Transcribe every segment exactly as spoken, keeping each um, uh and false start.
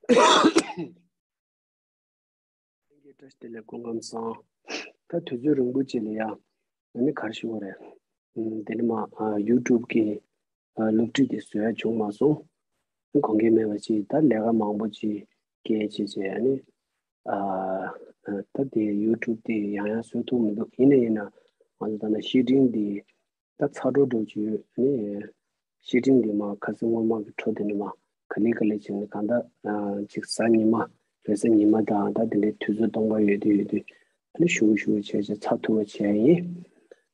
ལྷན་རྒྱས་བཀྲ་ཤིས་བདེ་ལེགས། སྐུ་ཁམས་བཟང་། ད་དུས་ཚོད་རིང་པོ་ཅིག་ལ་ཡ། ཨ་ནི་ག་རེ་ཞུ་དགོས་རེད། ཨམ། དེ་ནི་མ་ཨ་ཡུ་ཊུབ་གི་ཨ་སློབ་ཁྲིད་དེ་བཟོ་ཡ་བྱུང་མ་སོང་། ཨ་ནི་དགོངས་འགལ་མེད་པ་ཅིག་ད་ལས་ཀ་མང་པོ་ཅིག་འགན་བྱས་བྱས། ཨ་ནི་ཨ་ཨ་ད་དེ་ཡུ་ཊུབ་དེ་ཡང་ཡང་བཟོ་ཐུབ་མི་འདུག་ཡིན་ན་ཡིན་ན་ང་ཚོ་ད་ནི་བཤེར་འཕྲིན་འདི་ད་ཚར་འགྲོ་འགྲོ་གི་ཡོད། ཨ་ནི་བཤེར་འཕྲིན་འདི་མ་ཁ་སང་སྔོན་མ་གི་འཕྲོ་དེ་ནི་མ་ག་ལེ་ག་ལེ་བྱས་ནས་གང་ལྟར་ཨ་ཅིག་གཟའ་ཉི་མ་རེས་གཟའ་ཉི་མ་དང་ད་དེ་འདྲའི་དུས་ཚོད་སྟོང་པ་ཡོད་དུས་ཡོད་དུས། ཨ་ནི་ཞུ་ཞུ་བྱས་བྱས་ཚར་ཐུབ་པ་བྱས་ཡིན།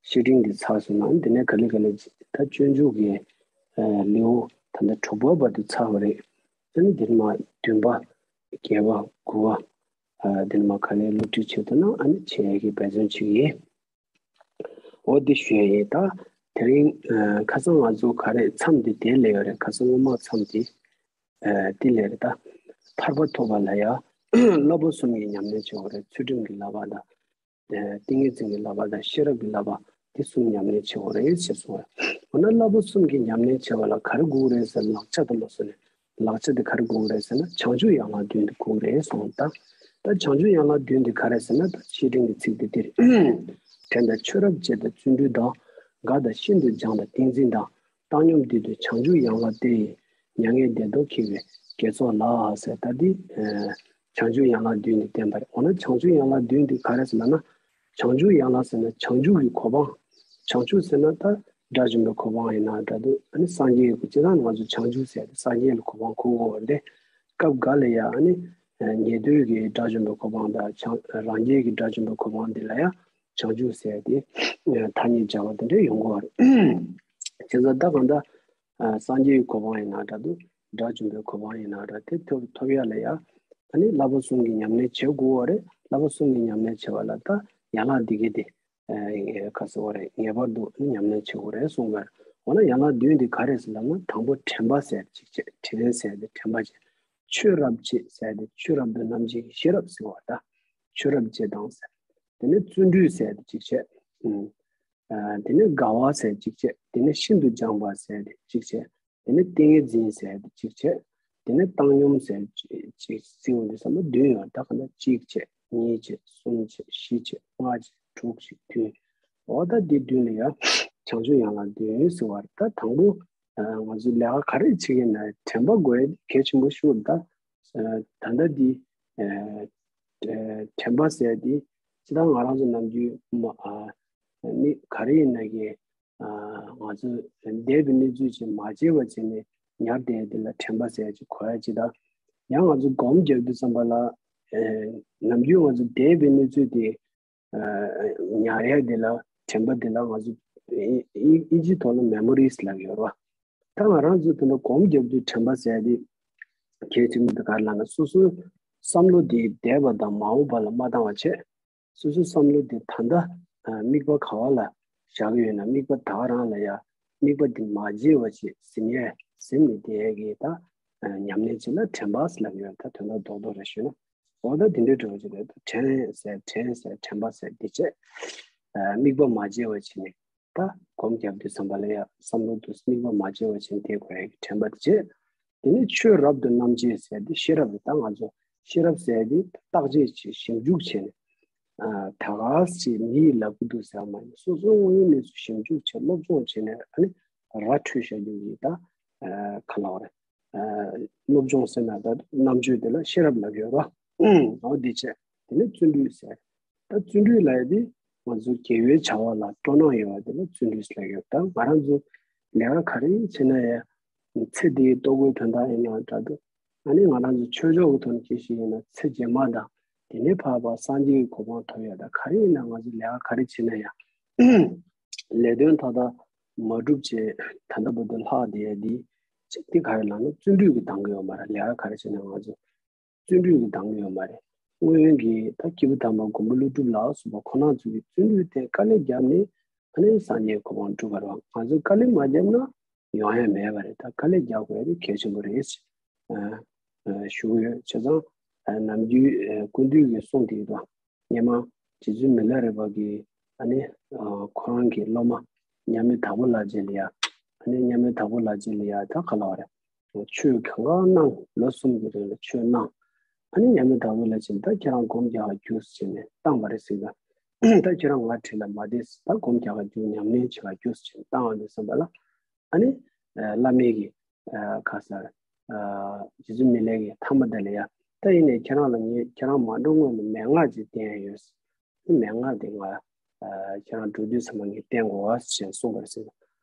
བཤེར་འཕྲིན་འདི་ཚར་སོང་ན་འདི་ནས་ག་ལེ་ག་ལེ་ད་སྤྱོད་འཇུག་གི་ཨ་ལེའུ་ད་ལྟ་དྲུག་པ་བར་དུ་ཚར་བ་རེད། ཨ་ནི་འདིར་མ་བདུན་པ་བརྒྱད་པ་དགུ་པ་ཨ་འདིར་མ་ག་ལེ་སློབ་ཁྲིད་བྱེད་ཐུབ་ན་ཨ་ནི་བྱེད་ཡས་ཀྱི་འབད་བརྩོན་བྱེད་ཀྱི་ཡིན། འོ་འདི་ཞུ་ཡས་ཡིན། ད་དེ་རིང་ཨ་ཁ་སང་ང་ཚོ་ག་རེ་མཚམས་འདི་དེ་ལས་ཡོད་རེད། ཁ་སང་སྔོན་མ་མཚམས་འདི་ཨ་དེ་ལས་རེད། ད་ཐར་པ་ཐོབ་པ་ལ་ཡ་བསླབ་པ་གསུམ་གྱི་ཉམས་ལེན་བྱེད་དགོས་རེད། ཚུལ་ཁྲིམས་ཀྱི་བསླབ་པ་དང་། ཨ་ཏིང་ངེ་འཛིན་གྱི་བསླབ་པ་དང་ཤེས་རབ་ཀྱི་བསླབ་པ་འདི་གསུམ་ཉམས་ལེན་བྱེད་དགོས་རེད་ཟེར་གསུངས་པ་རེད། འོ་ན་བསླབ་པ་གསུམ་གྱི་ཉམས་ལེན་བྱེད་པ་ལ་ག་རེ་དགོས་རེད་ཟེར། ལག་ཆ་དང་ལོ་སོ་ནས་ལག་ཆ་དེ་ག་རེ་དགོས་རེད་ཟེར་ན་བྱང་ཆུབ་ཡན་ལག་བདུན་དེ་དགོས་རེད་གསུངས། ད་ད་བྱང་ཆུབ་ཡན་ལག་བདུན་དེ་ག་རེ་ཟེར་ན་ད་བཤེར་འཕྲིན་གྱི་ཚིག་དེ་འདིར། དྲན་དང་ཆོས་རབ་བྱེད་དང་བརྩོན་འགྲུས་དང་། དགའ་དང་ཤིན་ཏུ་སྦྱངས་དང་ཏིང་འཛིན་དང་། བཏང་སྙོམས་འདི་དུས་བྱང་ཆུབ་ཡན་ལག་སྟེ། མྱ་ངན་འདས་རྟོགས་མཁྱེན་པའི་དགེ་ཚོགས་ལགས་ཟེར། ད་འདི་ཨ་བྱང་ཆུབ་ཡན་ལག་བདུན་དེ་བསྟན་པ་རེད། འོ་ན་བྱང་ཆུབ་ཡན་ལག་བདུན་དེ་ག་རེ་ཟེར་ལབ་ན། བྱང་ཆུབ་ཡན་ལག་ཟེར་ན་བྱང་ཆུབ་ཀྱི་གོ་འཕང་། བྱང་ཆུབ་ཟེར་ན་ད་དགྲ་བཅོམ་པའི་གོ་འཕང་ཡིན་ན་འདྲ་འདུག་ཨ་ནི་སངས་རྒྱས་ཀྱི་སྤྱིར་བཏང་ང་ཚོ་བྱང་ཆུབ་ཟེར་ཏེ་སངས་རྒྱས་ལ་གོ་འཕང་འཁུར་དགོས་པ་རེད། སྐབས་འགའ་ལ་ཡ་ཨ་ནི་ཉན་ཐོས་ཀྱི་དགྲ་བཅོམ་པའི་གོ་འཕང་དང་བྱང་རང་རྒྱལ་གྱི་དགྲ་བཅོམ་པའི་གོ་འཕང་འདི་ལ་ཡ་བྱང་ཆུབ་ཟེར་ཏེ་ཐ་སྙད་སྦྱར་བ་དེ་འདྲ་ཡོང་གི་ཡོད་རེད། བྱས་ཙང་ད་གང་ལྟར་ཨ་སངས་རྒྱས་ཀྱི་གོ་འཕང་ཡིན་ན་འདྲ་འདུག་དགྲ་བཅོམ་པའི་གོ་འཕང་ཡིན་ན་འདྲ། དེ་ཐོབ་ཐོབ་ཡ་ལ་ཡ་ཨ་ནི་བསླབ་པ་གསུམ་གྱི་ཉམས་ལེན་བྱེད་དགོས་པ་རེད། བསླབ་པ་གསུམ་གྱི་ཉམས་ལེན་བྱེད་པ་ལ་ད་ཡན་ལག་འདི་གས་དེ་ཨ་ག་ཟེར་བ་རེད། ངེས་པར་དུ་ཨ་ནི་ཉམས་ལེན་བྱེད་དགོས་རེད་གསུངས་པ་རེད། འོ་ན་ཡན་ལག་བདུན་དེ་ག་རེ་ཟེར་ལབ་ན་དང་པོ་དྲན་པ་ཟེར་གཅིག་བྱས། དྲན་ཟེར་དེ་དྲན་པ་བྱས། ཆོས་རབ་བྱེད་ཟེར་དེ་ཆོས་རབ་ཏུ་རྣམ་འབྱེད་ཀྱི་ཤེས་རབ་ཟེར་བ་ད་ཆོས་རབ་བྱེད་དང་ཟེར། དེ་ནས་བརྩོན་འགྲུས་ཟེར་དེ་གཅིག་བྱས། ཨ་དེ་ནས་དགའ་བ་ཟེར་གཅིག་བྱས། དེ་ནས་ཤིན་ཏུ་སྦྱངས་པ་ཟེར་དེ་གཅིག་བྱས། དེ་ནས་ཏིང་ངེ་འཛིན་ཟེར་དེ་གཅིག་བྱས། དེ་ནས་བཏང་སྙོམས་ཟེར་གཅིག་གཅིག་ཟེར་བ་འདི་ཚང་མ་བདུན་ཡོད། ད་ག་ན་གཅིག་བྱས། གཉིས་བྱས། གསུམ་བྱས། བཞི་བྱས། ལྔ་བྱས། དྲུག་བྱས། བདུན། འོ་ད་འདི་བདུན་ལ་ཡ་བྱང་ཆུབ་ཡན་ལག་བདུན་ཟེར་བ་རེད། ད་དང་པོ་ཨ་ང་ཚོས་ལས་ཀ་ག་རེ་བྱེད་ཀྱི་ན་དྲན་པ་དགོས་ཡ་གལ་ཆེན་པོ་ཞིག་རེད། ད་ཨ་ད་ལྟ་འདི་ཨ་ཨ་དྲན་པ་ཟེར་འདི་སྤྱིར་བཏང་ང་རང་ཚོ་ནམ་རྒྱུན་མ་ཨ་ནི་ག་རེ་ཡིན་ན་གི་ཨ་ང་ཚོ་འདས་པའི་གནས་ཚུལ་ཅིག་མ་བརྗེད་པ་བྱས་ནས་ཉར་བསྡད་འདི་ལ་དྲན་པ་ཟེར་ཅིག་གོ་ཡ་ཅིག་ད་ཡང་ང་ཚོ་སྒོམ་རྒྱབ་དུས་ཙམ་པ་ལ་ཨ་ནམ་རྒྱུན་ང་ཚོ་འདས་པའི་གནས་ཚུལ་དེ་ཨ་ཉར་ཡ་དེ་ལ་དྲན་པ་དེ་ལ་ང་ཚོ་ཨིན་ཨིན་ཨིན་ཇིའི་ཐོག་ལ་མེ་མོ་རིས་ལབ་ཡོད་རེད་བ། ད་ང་རང་ཚོ་དེ་འདྲ་སྒོམ་རྒྱབ་དུས་དྲན་པ་ཟེར་ཡ་དེ་གལ་ཆེན་པོ་དེ་ག་རེ་ལབ་ན་སོ་སོའི་བསམ་བློ་དེ་འདས་པ་དང་མ་འོངས་པ་ལ་མ་བཏང་བ་བྱས། སོ་སོའི་བསམ་བློ་དེ་ད་ལྟ་ཨ་དམིགས་པ་ག་བ་ལ་བཞག་གི་ཡོད་ན་དམིགས་པ་ད་ག་རང་ལ་ཡ་དམིགས་པ་དེ་མ་བརྗེད་པ་ཅིག་ཟིན་ཡས་ཟིན་ནས་བསྡད་ཡས་ཀྱི་ད་ཨ་ཉམས་ལེན་ཅིག་ལ་དྲན་པ་ཟེར་ལབ་ཡོད། ད་དོན་དག་རྡོག་རྡོག་རེ་ཞུས་ན། འོ་ད་དེ་འདྲའི་འགྲོ་བ་ཅིག་རེད། ད་དྲན་ཟེར་དྲན་ཟེར་དྲན་པ་ཟེར་འདི་བྱས། ཨ་དམིགས་པ་མ་བརྗེད་པ་བྱས་ནས་ད་སྒོམ་རྒྱབ་དུས་ཙམ་པ་ལ་ཡ་བསམ་བློ་དུ་དམིགས་པ་མ་བརྗེད་པ་བྱས་ནས་བསྡད་དགོས་ཡ་གི་དྲན་པ་དེ་བྱས། དེ་ནས་ཆོས་རབ་ཏུ་རྣམ་འབྱེད་ཟེར་ཏེ་ཤེས་རབ་ད་ང་ཚོ་ཤེས་རབ་ཟེར་ཏེ་བརྟག་དཔྱད་བྱེད་ཞིབ་འཇུག་བྱས་ནས་ཨ་ད་ག་ཟེ་མི་ཡིས་ལབ་ཀྱི་འདུག་ཟེར་བ་མ་ཡིན། སོ་སོའི་དངོས་ཡོད་གནས་ཚུལ་ཞིབ་འཇུག་བྱས་སློབ་སྦྱོང་བྱས་ནས་ཨ་ནི་ར་འཕྲོད་བཞག་རྒྱུ་ཡིན། ད་ཨ་ག་ལབ་རེད། ཨ་སློབ་སྦྱོང་ཟེར་ན་ད་རྣམ་དཔྱོད་དེ་ལ་ཤེས་རབ་ལབ་ཡོད་ར། འོ་འདི་བྱས། དེ་ནས་བརྩོན་འགྲུས་ཟེར། ད་བརྩོན་འགྲུས་ལབ་ཡ་དེ་ང་ཚོ་དགེ་བའི་བྱ་བ་ལ་སྤྲོ་སྣང་ཡོད་པ་དེ་ལ་བརྩོན་འགྲུས་ཟེར་ལབ་ཡོད། ད་ང་རང་ཚོ་ལས་ཀ་ག་རེ་བྱེད་ན་ཡང་ཚེ་འདིའི་ལྟོ་གོས་དོན་དག་ཡིན་ན་འདྲ་འདུག་ཨ་ནི་ང་རང་ཚོ་ཆོས་ཕྱོགས་ཀྱི་ཐོག་ནས་སྐྱེ་ཤི་ཡིན་ན་ཚེ་རྗེས་མ་དང་དེ་ནས་ཕར་ཕར་སངས་རྒྱས་ཀྱི་གོ་འཕང་ཐོབ་ཡ་དང་ག་རེ་ཡིན་ན་ང་ཚོ་ལས་ཀ་ག་རེ་བྱེད་ན་ཡང་ལས་དོན་མཐའ་དག་མ་འགྲུབ་བྱས་ད་ལྟ་བར་དུ་ལྷག་བསྡད་ཡ་འདི་གཅིག་དེ་ག་རེ་ལབ་ན་བརྩོན་འགྲུས་ཀྱིས་འདང་གི་ཡོད་མ་རེད། ལས་ཀ་ག་རེ་བྱེད་ན་ང་ཚོ་བརྩོན་འགྲུས་ཀྱིས་འདང་གི་ཡོད་མ་རེད། སྔོན་གྱི་ད་སྐྱེས་བུ་དམ་པ་མགོན་པོ་ཀླུ་སྒྲུབ་ལ་སོགས་པ་ཁོང་རྣམ་ཚོ་གིས་བརྩོན་འགྲུས་དེ་དཀའ་ལས་བརྒྱབ་ནས་ཨ་ནི་སངས་རྒྱས་གོ་འཕང་བསྒྲུབས་པ་རེད་བ། ང་ཚོས་དཀའ་ལས་མ་བརྒྱབ་ན་ཡོང་ཡ་མེད་པ་རེད། ད་དཀའ་ལས་རྒྱག་དགོས་ཡ་དེ་གལ་ཆེན་པོ་རེད་ཞེས་ཨ་ཨ་ཞུ་གི་ཡོད། བྱས་ཙང་ཨ་ནམ་རྒྱུན་ཨ་སྐུ་མདུན་གྱིས་གསུངས་བསྡད་ཡོད་དོ། སྔོན་མ་རྗེ་བཙུན་མི་ལ་རས་པ་གིས་ཨ་ནི་ཨ་ཁོ་རང་གི་སློབ་མ་མཉམ་མེད་དྭགས་པོ་ལགས་བཅས་ལ་ཡ། ཨ་ནི་མཉམ་མེད་དྭགས་པོ་ལགས་བཅས་ལ་ཡ་ད་ག་ལབ་རེད། ཆོས་གང་ག་གནང་། ལོ་གསུམ་གྱི་རིང་ལ་ཆོས་གནང་། ཨ་ནི་མཉམ་མེད་དྭགས་པོ་ལ་བྱིན། ད་ཁྱེད་རང་སྒོམ་རྒྱག་ག་རྒྱུགས་ཟེར་ནས་བཏང་བ་རེད་ཟེར་ག་ད་ཁྱེད་རང་ང་བྲིས་ལ་མ་བསྡད་ཟེར། ད་སྒོམ་རྒྱག་ག་རྒྱུགས། ཉམས་ལེན་བྱེད་ག་རྒྱུགས་ཟེར་བཏང་བ་རེད་བསམ་པ་ལ། ཨ་ནི་བླ་མའི་གི་ཁ་སར་རྗེ་བཙུན་མི་ལའི་གི་མཐའ་མ་དེ་ལ་ཡ། ད་ཡིན་ནའི་ཁྱེད་རང་ལ་ངས་ཁྱེད་རང་མ་འགྲོ་སྔོན་ལ་མན་ངག་ཅིག་བསྟན་ཡོད། མན་ངག་དེ་ང་ཁྱེད་རང་འགྲོ་དུས་ཚང་མ་ངས་བསྟན་དགོས་པ་ཞེས་གསུངས་པ་རེད་ཟེར།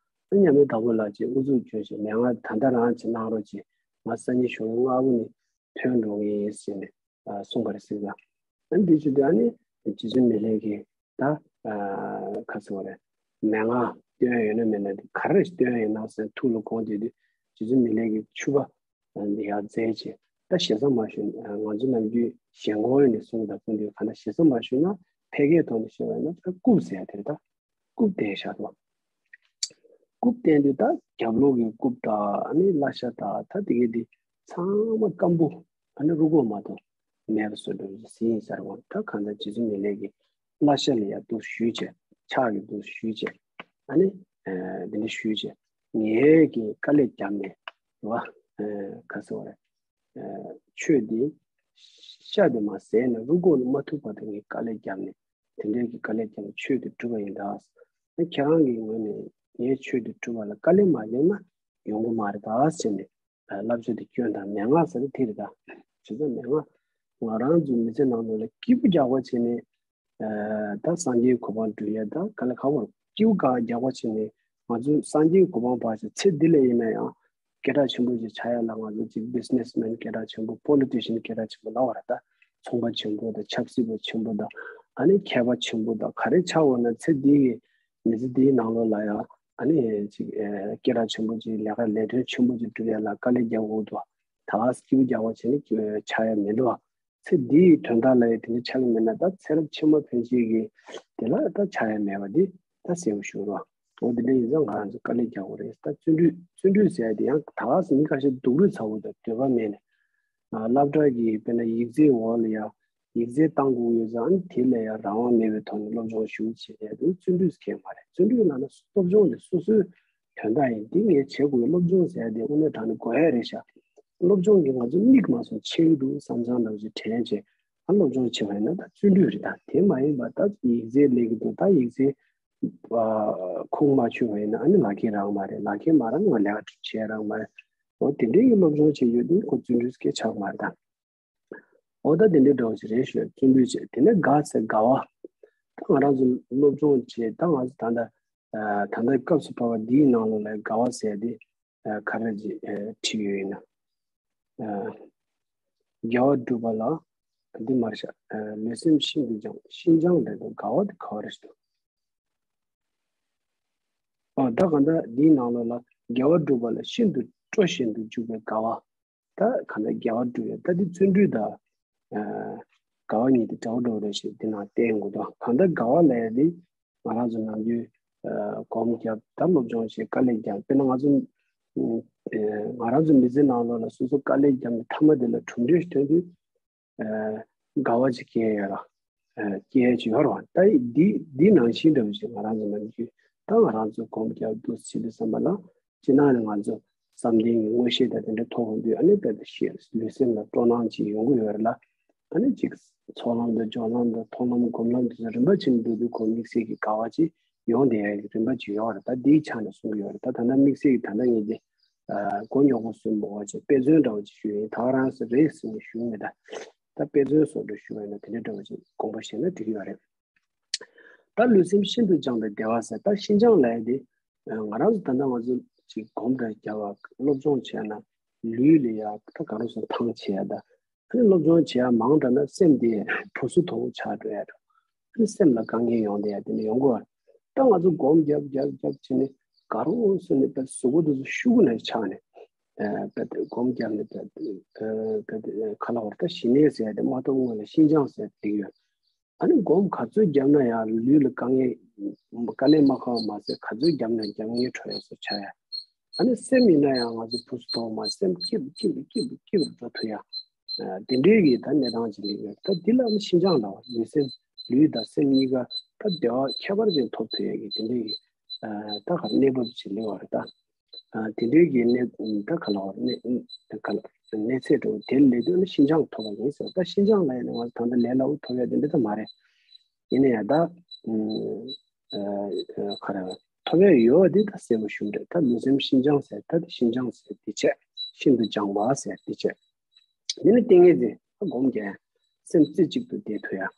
མཉམ་མེད་དྭགས་པོ་ལགས་ཀྱིས་ཨུ་ཚུགས་བསྐྱོན་བྱས་མན་ངག་ད་ལྟ་རང་ཅིག་གནང་རོགས་གྱིས། ང་སང་ཉིན་ཞོགས་ཀས་སྔ་པོ་ནས་ཐོན་འགྲོ་ངེས་ཡིན་ཟེར་ནས་གསུངས་པ་རེད་ཟེར་ལ། ཨ་ནི་དེ་བྱེད་དུས་ཨ་ནི་རྗེ་བཙུན་མི་ལའི་གིས་ད་ག་ཟེར་བ་རེད། མན་ངག་སྟོན་ཡོད་ན་མེད་ན་དེ་ག་རེ་སྟོན་ཡོད་ན་ཟེར་ཐུགས་ལ་དགོངས་བསྡད་དུས་རྗེ་བཙུན་མི་ལའི་གིས་ཕྱུ་པ་ཡར་བཙལ་བྱས། ད་ཞེ་ས་མ་ཞུས་ན་ང་ཚོ་ནམ་རྒྱུན་ཞལ་འགོང་ཡོད་ནས་གསུངས་དང་གསུངས་དུས་ག་ན་ཞེ་ས་མ་ཞུས་ན་ཕལ་སྐད་ཐོག་ནས་བཤད་པ་ཡིན་ན་ད་རྐུབ་ཟེར་ཡ་དེ་རེད། ད་རྐུབ་བསྟན་བཞག་འདུག་རྐུབ་བསྟན་དུས་ད་རྒྱབ་ལོགས་ཀྱི་རྐུབ་དང་ཨ་ནི་བརླ་ཤ་དང་ད་དེ་གའི་དེ་ཚང་མ་སྐམ་པོ། ཨ་ནི་རུས་ཁོག་མ་གཏོགས་མེད་པ་བཟོ་འདྲ་ཞིག་ཟིན་ཡིན་ཟེར་བ། ད་གང་ལྟར་རྗེ་བཙུན་མི་ལའི་གིས་བརླ་ཤ་ལ་ཡ་འདུག་ཞུས་བྱས། ཕྱག་གིས་འདུག་ཞུས་བྱས། ཨ་ནི་འདི་འདྲ་ཞུས་བྱས། ངས་ཀྱི་དཀའ་ལས་བརྒྱབ་ནས་རེད་བ། ག་ཟེར་བ་རེད། ཆོས་འདི་ཤ་དེ་མ་ཟས་ནས་རུས་ཁོག་ནས་མ་ཐུག་བར་དུ་ངས་དཀའ་ལས་བརྒྱབ་ནས་དེ་འདྲའི་གི་དཀའ་ལས་བརྒྱབ་ནས་ཆོས་དེ་སྒྲུབ་པ་ཡིན་ད། ཁྱེད་རང་གི་ངོས་ནས་ངས་ཆོས་དེ་སྒྲུབ་པ་ལ་དཀའ་ལས་མ་བརྒྱབ་ན་ཡོང་གི་མ་རེད་ད་ཟེར་ནས་བསླབ་བྱ་དེ་སྐྱོན་དང་མན་ངག་ཟེར་ན་དེ་རེད་ད། བྱས་ཙང་མན་ངག་ང་རང་ཚོའི་མི་ཚེ་ནང་ལོགས་ལ་སྐྱིད་པོ་རྒྱག་པ་བྱས་ནས། ད་སངས་རྒྱས་གོ་འཕང་སྒྲུབ་ཡ་ད་ག་ལ་ཁག་པོ་རེད། སྐྱིད་པོ་ག་རྒྱག་པ་བྱས་ནས་ང་ཚོ་སངས་རྒྱས་གོ་འཕང་བར་ཆད་ཚེ་འདི་ལ་ཡིན་ན་ཡང་སྐད་གྲགས་ཆེན་པོ་ཞིག་ཆགས་ཡ་ལ་ང་ཚོ་ཅིག་བྷི་ཛི་ནེ་སི་མེན་སྐད་གྲགས་ཆེན་པོ། པོ་ལི་ཊི་ཤན་སྐད་གྲགས་ཆེན་པོ་ལབ་པ་རེད་ད། ཚོང་པ་ཆེན་པོ་དང་ཆབ་སྲིད་པ་ཆེན་པོ་དང་ཨ་ནི་མཁས་པ་ཆེན་པོ་དང་ག་རེ་ཆགས་འོང་ན་ཚེ་འདི་གི་མི་ཚེ་འདིའི་ནང་ལོགས་ལ་ཡང་ཨ་ནི་ཅིག་སྐད་གྲགས་ཆེན་པོ་ཅིག་ལས་ཀ་ལས་དོན་ཆེན་པོ་ཅིག་སྒྲུབ་ཡ་ལ་དཀའ་ལས་རྒྱག་དགོས་འདུག་ད་སྐྱིད་པོ་རྒྱག་པ་བྱས་ནས་ཆགས་ཡ་མི་འདུག་ཚེ་འདིའི་དོན་དག་ལ་ཡང་དེ་འདྲ་ཆགས་ཀྱི་མེད་ན་ད་ཚེ་རབས་ཕྱི་མ་ཕན་ཆད་ཀྱི་དེ་ལ་ད་ཆགས་ཡ་མེད་པ་འདི་ད་གསལ་པོ་ཞུ་རོགས། འོ་དེ་འདྲ་ཡིན་ཙང་ང་རང་ཚོ་དཀའ་ལས་རྒྱག་དགོས་རེད། ད་བརྩོན་འགྲུས་བརྩོན་འགྲུས་ཟེར་ཡ་དེ་ཡང་ད་ག་སེ་མི་ཁ་ཤས་སྡུག་རུས་ཚ་བོ་དང་འདོད་པ་མེད་ནས་སློབ་གྲྭ་གི་དཔེར་ན་ཡིག་ཚད་འོག་ལ་ཡ་ཡིག་ཚད་བཏང་དགོས་ཡོད་ཙང་དེ་ལ་ཡ་རང་དབང་མེད་པའི་ཐོག་ནས་སློབ་སྦྱོང་ཞུ་བྱེད་ཡ་དེ་བརྩོན་འགྲུས་ཟེར་མཁན་མ་རེད། བརྩོན་འགྲུས་ལབ་ན་སློབ་སྦྱོང་དེ་སོ་སོའི་དོན་དག་ཡིན། འདི་ངས་བྱེད་དགོས། སློབ་སྦྱོང་ཟེར་ཡ་དེ་དངོས་གནས་དྲང་གནས་དགོས་ཡ་རེད་ཤག་སློབ་སྦྱོང་གིས་ང་ཚོ་མིག་མ་སོང་ཕྱེ་གི་འདུག་བསམ་བསམ་འདྲ་བོ་ཞིག་དྲན་བྱས། ཨ་སློབ་སྦྱོང་བྱེད་པ་ཡིན་ན་ད་བརྩོན་འགྲུས་རེད། ད་དེ་མ་ཡིན་པ་ད་ཡིག་ཚད་སླེབས་ཀྱི་འདུག་ད་ཡིག་ཚད་ཁུངས་མ་འཁྱོལ་བ་ཡིན་ན་ཨ་ནི་ལག་ཁྱེར་རག་མ་རེད། ལག་ཁྱེར་མ་རག་ན་ལས་ཀ་བྱེད་རག་མ་རེད། འོ་དེ་འདྲའི་གི་སློབ་སྦྱོང་བྱེད་ཡོད་དུས་ཁོ་བརྩོན་འགྲུས་སྐད་ཆགས་མ་རེད་ད། འོ་ད་དེ་འདྲའི་འདྲ་བོ་ཞིག་རེད་ཞུ། བརྩོན་འགྲུས་བྱེད། དེ་ནས་དགའ་ཟེར་དགའ་བ། ད་ང་རང་ཚོ་སློབ་སྦྱོང་བྱེད་ད་ང་ཚོ་ད་ལྟ་ད་ལྟ་སྐབས་སུ་བབས་པ་འདིའི་ནང་ལོགས་ལ་དགའ་བ་ཟེར་དེ་ག་རེ་ཅིག་བྲིས་ཡོད་ན། དགེ་བ་སྒྲུབ་པ་ལ་འདི་མར་བཞག་ལུས་སེམས་ཤིན་ཏུ་སྦྱངས། ཤིན་སྦྱངས་ལས་དང་དགའ་བ་དེ་ག་བ་རེད་ཞུ། ཨ་ད་གང་ལྟར་འདིའི་ནང་ལོགས་ལ་དགེ་བ་སྒྲུབ་པ་ལ་ཤིན་ཏུ་སྤྲོ་བཞིན་དུ་འཇུག་པའི་དགའ་བ། ད་གང་ལྟར་དགེ་བ་སྒྲུབ་ཡ་ད་འདི་བརྩོན་འགྲུས་དང་དགའ་བ་གཉིས་དེ་འདྲ་བོ་འདྲ་བོ་རེད་ཞེས་འདི་ནང་བསྟན་དགོས་འདུག་གང་ལྟར་དགའ་བ་ལབ་ཡ་འདི་ང་རང་ཚོ་ནམ་རྒྱུན་སྒོམ་བརྒྱབ་ད་སློབ་སྦྱོང་བྱེད་དཀའ་ལས་རྒྱག་དཔེར་ན་ང་ཚོ་ང་རང་ཚོ་མི་ཚེ་ནང་ལོགས་ལ་སོ་སོ་དཀའ་ལས་བརྒྱབ་ནས་མཐའ་མ་དེ་ལ་གྲུབ་འབྲས་ཐོན་དུས། དགའ་བ་ཅིག་སྐྱེ་ཡོད་ར། སྐྱེ་ཡ་ཅིག་ཡོད་ར། ད་འདི་འདི་ནང་བཞིན་འདྲ་བོ་ཞིག་ང་རང་ཚོ་ནམ་རྒྱུན་ད་ང་རང་ཚོ་སྒོམ་རྒྱག་འདུག་ཟེར་དུས་ཙམ་པ་ལ་སྤྱིར་བཏང་ནས་ང་ཚོ་བསམ་གཏན་གྱི་མངོན་ཤེས་དང་དེ་འདྲ་ཐོབ་ཡོང་དུས་ཨ་ནི་དཔེ་ཞེ་ལུས་སེམས་ལ་སྤྲོ་སྣང་ཅིག་ཡོང་གི་ཡོད་རེད་ལ། ཨ་ནི་ཅིག་ཚོགས་ལམ་དང་སྦྱོར་ལམ་དང་མཐོང་ལམ་སྒོམ་ལམ་དེ་ཚོ་རིམ་པ་བྱས་ནས་འགྲོ་དུས་ཁོ་དམིགས་བསལ་གྱི་དགའ་བ་ཅིག་ཡོང་བསྡད་ཡ་གི་རིམ་པ་ཅིག་ཡོད་རེད། ད་འདིའི་ཆ་ནས་གསུང་གི་ཡོད་རེད། ད་ད་ལྟ་དམིགས་བསལ་གྱི་ད་ལྟ་ངས་འདི་མགོ་རྙོག་པོ་བཟོས་མ་དགོས་པ་ཅིག་དཔེ་མཚོན་འདྲ་བོ་ཅིག་ཞུས་ཡིན། ད་ག་རང་ཟེར་རེད་ཟེར་ནས་ཞུས་མེད་ད། ད་དཔེ་མཚོན་བཟོ་འདྲ་ཞུས་པ་ཡིན་ན་དེ་འདྲ་འདྲ་བོ་ཅིག་དགོངས་པ་བཞེས་ན་འགྲིག་གི་ཡོད་རེད། ད་ལུས་སེམས་ཤིན་ཏུ་སྦྱངས་པའི་བདེ་བ་ཟེར། ད་ཤིན་སྦྱངས་ལབ་ཡ་དེ་ང་རང་ཚོ་ད་ལྟ་ང་ཚོ་ཅིག་སྒོམ་འདྲ་རྒྱབ་པ་སློབ་སྦྱོང་བྱས་ན་ལུས་ལ་ཡ་ད་ག་རང་སོང་ཐང་ཆད་ཡ་ད། ཨ་ནི་སློབ་སྦྱོང་བྱེད་ཡ་མང་དྲགས་ན་སེམས་དེ་ཕུ་སུ་དོ་ཆགས་འགྲོ་ཡ་འགྲོ། ཨ་ནི་སེམས་ལ་དཀའ་ངལ་ཡོང་བསྡད་ཡ་དེ་འདྲ་ཡོང་གི་ཡོད་རེད། ད་ང་ཚོ་སྒོམ་རྒྱབ་རྒྱབ་རྒྱབ་བྱས་ནས་དགའ་རོགས་སོང་ནས་དཔེ་གཟུགས་པོ་དེ་ཚོ་ཤུགས་ནས་ཆག་ནས་དཔེ་སྒོམ་རྒྱབ་ནས་དཔེ་དཔེ་ཁ་ལ་བར་ད་ཞི་གནས་ཟེར་ཡ་དེ་མ་གཏོགས་སྔོན་ལ་ཤིན་སྦྱངས་ཟེར་ཡ་དེ་ཡོད། ཨ་ནི་སྒོམ་ག་ཚོད་བརྒྱབ་ན་ཡང་ལུས་ལ་དཀའ་ངལ་དཀའ་ལས་མ་ཁག་པ་མ་ཟད་ག་ཚོད་བརྒྱབ་ན་རྒྱབ་ངལ་འཕྲོག་ཡ་སོགས་ཆགས་ཡ། ཨ་ནི་སེམས་ཡིན་ན་ཡང་ང་ཚོ་ཕུ་སུ་དོ་མ་སེམས་སྐྱིད་སྐྱིད་སྐྱིད་སྐྱིད་འགྲོ་ཐུབ་ཡ། དེ་འདྲའི་གི་ད་གནས་སྟངས་ཅིག་སླེབས་ཡོད། ད་འདི་ལ་ཨ་ནི་ཤིན་སྦྱངས་ལབ་པ་ལུས་སེམས་ལུས་དང་སེམས་གཉིས་ཀ་ད་བདེ་བ་ཁྱད་པར་ཅན་ཐོབ་ཐུབ་ཡ་གི་དེ་འདྲའི་གི་ད་ག་གནས་བབ་ཅིག་སླེབས་པ་རེད་ད། དེ་འདྲའི་གི་གནས་ད་ག་ལ་བ་གནས་ད་ག་ལ་གནས་ཚད་འགྲོ་དེ་ལས་དོན་ནི་ཤིན་སྦྱངས་ཐོབ་པ་ཡིན་ཟེར། ད་ཤིན་སྦྱངས་ལ་ཡིན་ན་ང་ད་ལྟ་ལས་སླ་བོ་ཐོབ་ཡ་དེ་འདྲ་ད་མ་རེད། ཡིན་ན་ཡང་ད་ག་རེ་ཐོབ་ཡ་ཡོད་དེ་ད་གསལ་པོ་ཞུ་འདྲ། ད་ལུས་སེམས་ཤིན་སྦྱངས་ཟེར། ད་དེ་ཤིན་སྦྱངས་ཟེར་དེ་བྱས། ཤིན་ཏུ་སྦྱངས་པ་ཟེར་དེ་བྱས། འདི་ནི་ཏིང་ངེ་འཛིན་སྒོམ་རྒྱག་ཡ། སེམས་རྩེ་གཅིག་ཏུ་བསྡད་ཐུབ་ཡ།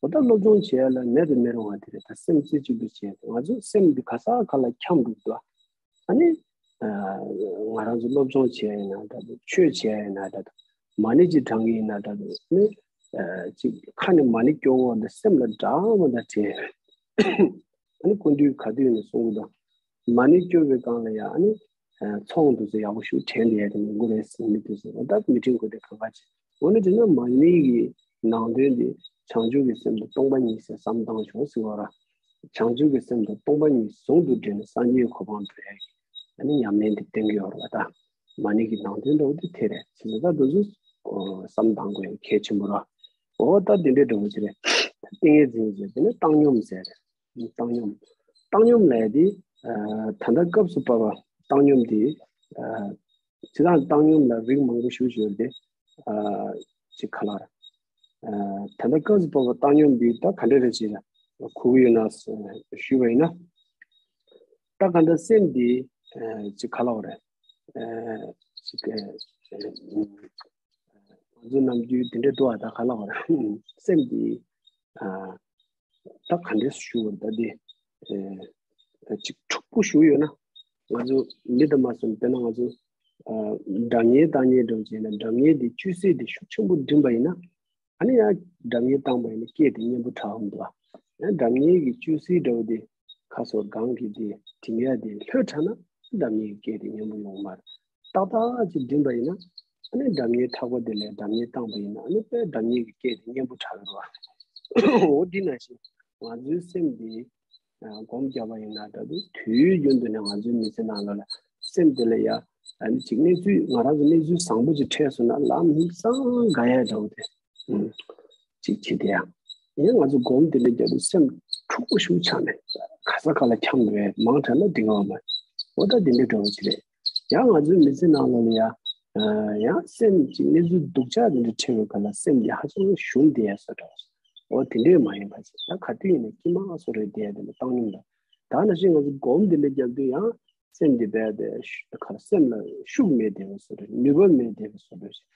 འོ་ད་སློབ་སྦྱོང་བྱེད་ཡ་ལ་མེད་དུ་མི་རུང་བ་དེ་རེད། ད་སེམས་རྩེ་གཅིག་ཏུ་བྱེད། ང་ཚོ་སེམས་འདི་ག་ས་ག་ལ་འཁྱམས་འདུག་ད། ཨ་ནི་ང་རང་ཚོ་སློབ་སྦྱོང་བྱེད་ཡ་ཡིན་ན་འདྲ་འདུག་ཆོས་བྱེད་ཡ་ཡིན་ན་འདྲ་འདུག་མ་ཎི་ཅིག་བགྲང་གི་ཡིན་ན་འདྲ་འདུག་ནི་ཅིག་ཁ་ནས་མ་ཎི་སྐྱོར་འོང་དེ་སེམས་ལ་འདྲ་མ་འདྲ་དྲན། ཨ་ནི་སྐུ་མདུན་ག་དུས་ནས་གསུང་གི་འདུག་མ་ཎི་སྐྱོར་བའི་སྒང་ལ་ཡང་ཨ་ནི་ཚོགས་འདུ་ཚོ་ཡག་པོ་ཞིག་དྲན་བསྡད་ཡ་དེ་མི་དགོས་རེད་ཟེར། མི་དེ་ཚོ་ད་མི་དྲན་དགོས་དེ་གང་ག་ཅིག་འོ་ན་དྲན་ན་མ་ཎི་གི་ནང་དོན་དེ་བྱང་ཆུབ་ཀྱི་སེམས་དང་སྟོང་པ་ཉིད་ཟེར་བསམ་བཏང་བྱུང་ཟེར་བ་ར། བྱང་ཆུབ་ཀྱི་སེམས་དང་སྟོང་པ་ཉིད་ཟུང་དུ་འབྲེལ་ནས་སངས་རྒྱས་གོ་འཕང་འགྲོ་ཡ་གི་ཨ་ནི་ཉམས་ལེན་དེ་བསྟན་གྱི་ཡོད་རེད་པ། ད་མ་ཎི་གི་ནང་དོན་འདྲ་བོ་དེ་དེ་རེད། བྱས་ཙང་ད་འདི་ཚོ་བསམ་བཏང་དགོས་ཡ་གལ་ཆེན་པོ་ར། འོ་ད་དེ་འདྲའི་འདྲ་བོ་ཅིག་རེད། ཏིང་ངེ་འཛིན་ཟེར་དེ་ནི་བཏང་སྙོམས་ཟེར། བཏང་སྙོམས། བཏང་སྙོམས་ལས་དེ་ད་ལྟ་སྐབས་སུ་བབ་པ་བཏང་སྙོམས་དེ་ཇི་ལྟར་བཏང་སྙོམས་ལ་རིགས་མང་པོ་ཞིག་ཡོད་དེ། ཅིག་ག་ལ་ར། ད་ལྟ་སྐབས་སུ་བབ་པ་བཏང་སྙོམས་འདི་ད་ག་འདྲ་རེད་ཅེས་གོ་གི་ཡོད་ན་ཞུས་པ་ཡིན་ན། ད་ག་འདྲ་སེམས་འདི་ཅིག་ག་ལ་བ་རེད། ཅིག་ང་ཚོ་ནམ་རྒྱུན་དེ་འདྲ་འདུག་ཨ། ད་ག་ལ་བ་རེད། སེམས་འདི་ད་ག་འདྲས་ཞུ་བ་ད་འདི་ཅིག་འཁྲུག་པོ་ཞུ་ཡོད་ན། ང་ཚོ་མི་དང་མ་སོན་དཔེར་ན་ང་ཚོ་སྒྲ་སྙན་བཏང་མཁན་འདྲ་བོ་བྱས་ན་སྒྲ་སྙན་འདི་བཅོས་ཚད་འདི་ཤུགས་ཆེན་པོ་འགྲིམ་པ་ཡིན་ན། ཨ་ནི་ཡང་སྒྲ་སྙན་བཏང་པ་ཡིན་ན་སྐད་དེ་སྙན་པོ་དྲགས་འོང་འདུག་ཨ། ཡང་སྒྲ་སྙན་གྱི་བཅོས་ཚད་འདྲ་བོ་དེ་ཁ་སོ་སྒང་གི་དེ་འགྲིམ་ཡ་དེ་ལྷོད་དྲགས་ན་སྒྲ་སྙན་གྱི་སྐད་དེ་སྙན་པོ་ཡོང་མ་རེད། ཏག་ཏག་ཅིག་འགྲིམ་པ་ཡིན་ན་ཨ་ནི་སྒྲ་སྙན་ཐག་པ་དེ་ལས་སྒྲ་སྙན་བཏང་པ་ཡིན་ན་ཨ་ནི་དཔེ་སྒྲ་སྙན་གྱི་སྐད་དེ་སྙན་པོ་དྲགས་ཡོང་བ། འོ་འདི་ནང་བཞིན་ང་ཚོའི་སེམས་འདི་སྒོམ་བརྒྱབ་པ་ཡིན་ན་ད་དུང་དུས་རྒྱུན་དུ་ནས་ང་ཚོའི་མི་ཚེ་ནང་ལོགས་ལ་སེམས་དེ་ལ་ཡ་ཨ་ནི་ཅིག་གནས་ཚུལ་ང་རང་ཚོ་གནས་ཚུལ་བཟང་པོ་ཅིག་འཕྲད་སོང་ན་ལམ་སང་དགའ་ཡ་འདྲ་བོ་དེ་ཅིག་བྱེད་དེ་ཡ། ཡིན་ང་ཚོ་སྒོམ་དེ་འདྲ་རྒྱབ་དུས་སེམས་འཁྲུག་པོ་ཞིག་ཆགས་ནས་ག་ས་ག་ལ་འཁྱམས་འགྲོ་ཡ་མང་དྲགས་ན་འགྲིག་གི་མ་རེད། འོ་ད་དེ་འདྲ་འདྲ་བོ་ཅིག་རེད། ཡང་ང་ཚོའི་མི་ཚེ་ནང་ལོགས་ལ་ཡ། ཡང་སེམས་ཀྱི་གནས་ཚུལ་སྡུག་ཅག་དེ་འདྲ་འཕྲད་པའི་སྐབས་ལ་སེམས་ཀྱི་ཧ་ཅང་ཞུམ་བསྡད་ཡ་བཟོ་འདྲ། འོ་དེ་འདྲས་མ་ཡིན་པ་ཅིག་ད་ག་དུས་ཡིན་ན་ཀྱི་མ་བཟོ་འདྲ་བསྡད་ཡ་དེ་ལ་བཏང་སྙོམས་ལ། ད་ནང་བཞིན་ང་ཚོ་སྒོམ་དེ་འདྲ་རྒྱབ་དུས་ཡང་སེམས་དེ་རྦད་དེ་ཤུ་ག་སེམས་ལ་ཤུགས་མེད་བསྡད་པ་བཟོ་འདྲ་ནུས་པ་མེད་བསྡད་པ་བཟོ་འདྲ་ཞིག་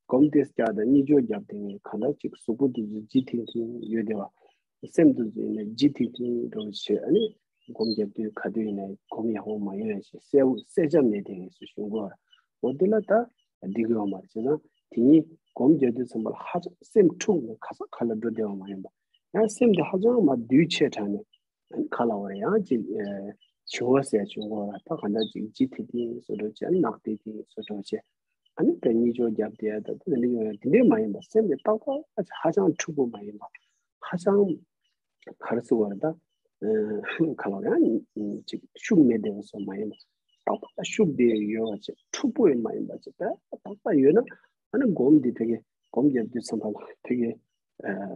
སྒོམ་དེ་རྒྱག་དང་གཉིད་ཅོག་རྒྱབ་དེ་ངས་གང་ལྟར་ཅིག་གཟུགས་པོ་དེ་ཚོ་ལྗིད་ཐིང་ཐིང་ཡོད་བསྡད་པ། སེམས་དེ་ཚོ་ཡིན་ན་ལྗིད་ཐིང་ཐིང་འདྲ་བོ་བྱས་ཨ་ནི་སྒོམ་རྒྱབ་དུས་ག་དུས་ཡིན་ན་སྒོམ་ཡག་པོ་མ་ཡོང་ཡ་ཞིག་གསལ་པོ་གསལ་ཆ་མེད་དེ་ངས་སུ་ཞུ་གོ། འོ་དེ་ལ་ད་འགྲིག་གི་ཡོད་མ་རེད། བྱས་ཙང་དེ་གཉིས་སྒོམ་རྒྱབ་དུས་ཙམ་པ་ལ་ཧ་ཅང་སེམས་འཁྲུག་ནས་ག་ས་ག་ལ་འགྲོ་བདེ་བ་མ་ཡིན་པ། ཡང་སེམས་དེ་ཧ་ཅང་མ་དུས་ཆེ་དྲགས་ནས་ཨ་ནི་ག་ལ་བ་རེད་ཡང་ཅིག་བྱི་བ་ཟེར་བྱུང་གོ་ར་ད་ག་འདྲ་ཅིག་ལྗིད་ཐིང་ཐིང་བཟོ་འདྲ་བྱས་ནག་ཐིང་ཐིང་བཟོ་འདྲ་བྱས། ཨ་ནི་དེ་གཉིད་ཅོག་རྒྱབ་བསྡད་ཡ་ད་དེ་འདྲ་ཡོང་ཡ་དེ་འདྲས་མ་ཡིན་པ་སེམས་དེ་ཏག་ཏག་ཧ་ཅང་འཁྲུག་པོ་མ་ཡིན་པ་ཧ་ཅང་ག་རེ་ཟེར་བ་རེད་ད། ཁ་ལོ་ཡང་ཅིག་ཤུགས་མེད་བསྡད་པ་སོགས་མ་ཡིན་པ་ཏག་ཏག་ཤུགས་དེ་ཡོད་པ་ཅིག་འཁྲུག་པོ་ཡང་མ་ཡིན་པ་ཅིག་ད་ཏག་ཏག་ཡོད་ན་ཨ་ནི་སྒོམ་དེ་ཕ་གི་སྒོམ་རྒྱབ་དུས་ཙམ་པ་ལ་ཕ་གི་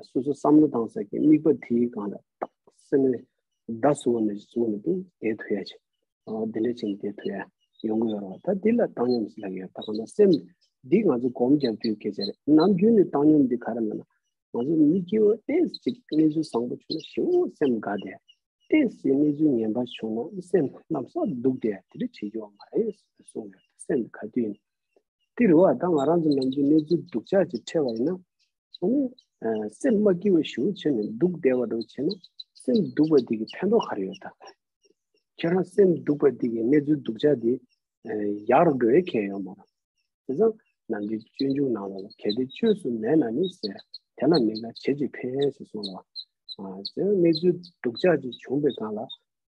སོ་སོ་བསམ་བློ་བཏང་ས་གི་དམིགས་པ་དེའི་སྒང་ལ་ཏག་སེམས་ནས་བརྡ་གསུངས་ནས་གསུངས་ནས་དེ་བསྡད་ཐུབ་ཡ་ཅིག་འོ་དེ་འདྲ་བྱས་ནས་བསྡད་ཐུབ་ཡ་ཡོང་གི་ཡོད་རེད་བ། ད་འདི་ལ་བཏང་སྙོམས་ཟེར་ལབ་ཀྱི་ཡོད། ད་གང་ལྟར་སེམས་འདི་ང་ཚོ་སྒོམ་རྒྱབ་དུས་སྐད་ཆ་རེད། ནམ་རྒྱུན་ནས་བཏང་སྙོམས་འདི་ག་རེ་ལབ་ན་ང་ཚོ་མི་སྐྱེ་བོ་ཏོག་ཙམ་ཅིག་གནས་ཚུལ་བཟང་པོ་བྱུང་ན་ཞེ་པོ་སེམས་དགའ་བསྡད། ཏོག་ཙམ་གནས་ཚུལ་ངན་པ་བྱུང་ན་སེམས་ལམ་སང་སྡུག་བསྡད། དེ་འདྲ་བྱེད་རྒྱུ་མ་རེད་གསུངས་ཡོད། སེམས་ག་དུས་ཡིན་དེ་རེད་བ། ད་ང་རང་ཚོ་ནམ་རྒྱུན་གནས་ཚུལ་སྡུག་ཅག་ཅིག་འཕྲད་པ་ཡིན་ན། ཨ་ནི། སེམས་མ་སྐྱིད་པ་ཞེ་པོ་བྱས་ནས་སྡུག་བསྡད་པ་འདྲ་བྱས་ན། སེམས་སྡུག་པ་དེ་གི་ཕན་ཐོགས་ག་རེ་ཡོད་ད། ཁྱེད་རང་སེམས་སྡུག་པ་དེ་གི་གནས་ཚུལ་སྡུག་ཅག་དེ། ཡག་རུ་འགྲོ་ཡས་གང་ཡང་ཡོད་མ་རེད། དེ་ཙང་ནམ་རྒྱུན་སྤྱོད་འཇུག་ནང་ལ་གལ་ཏེ་བཅོས་སུ་མེད་ན་ནི་ཟེར། དེ་ལ་མི་དགའ་བྱས་ཀྱི་ཕན་ཟེར་གསུངས་ལ། ཨ་ཟེར་གནས་ཚུལ་སྡུག་ཅག་ཅིག་བྱུང་པའི་སྒང་ལ།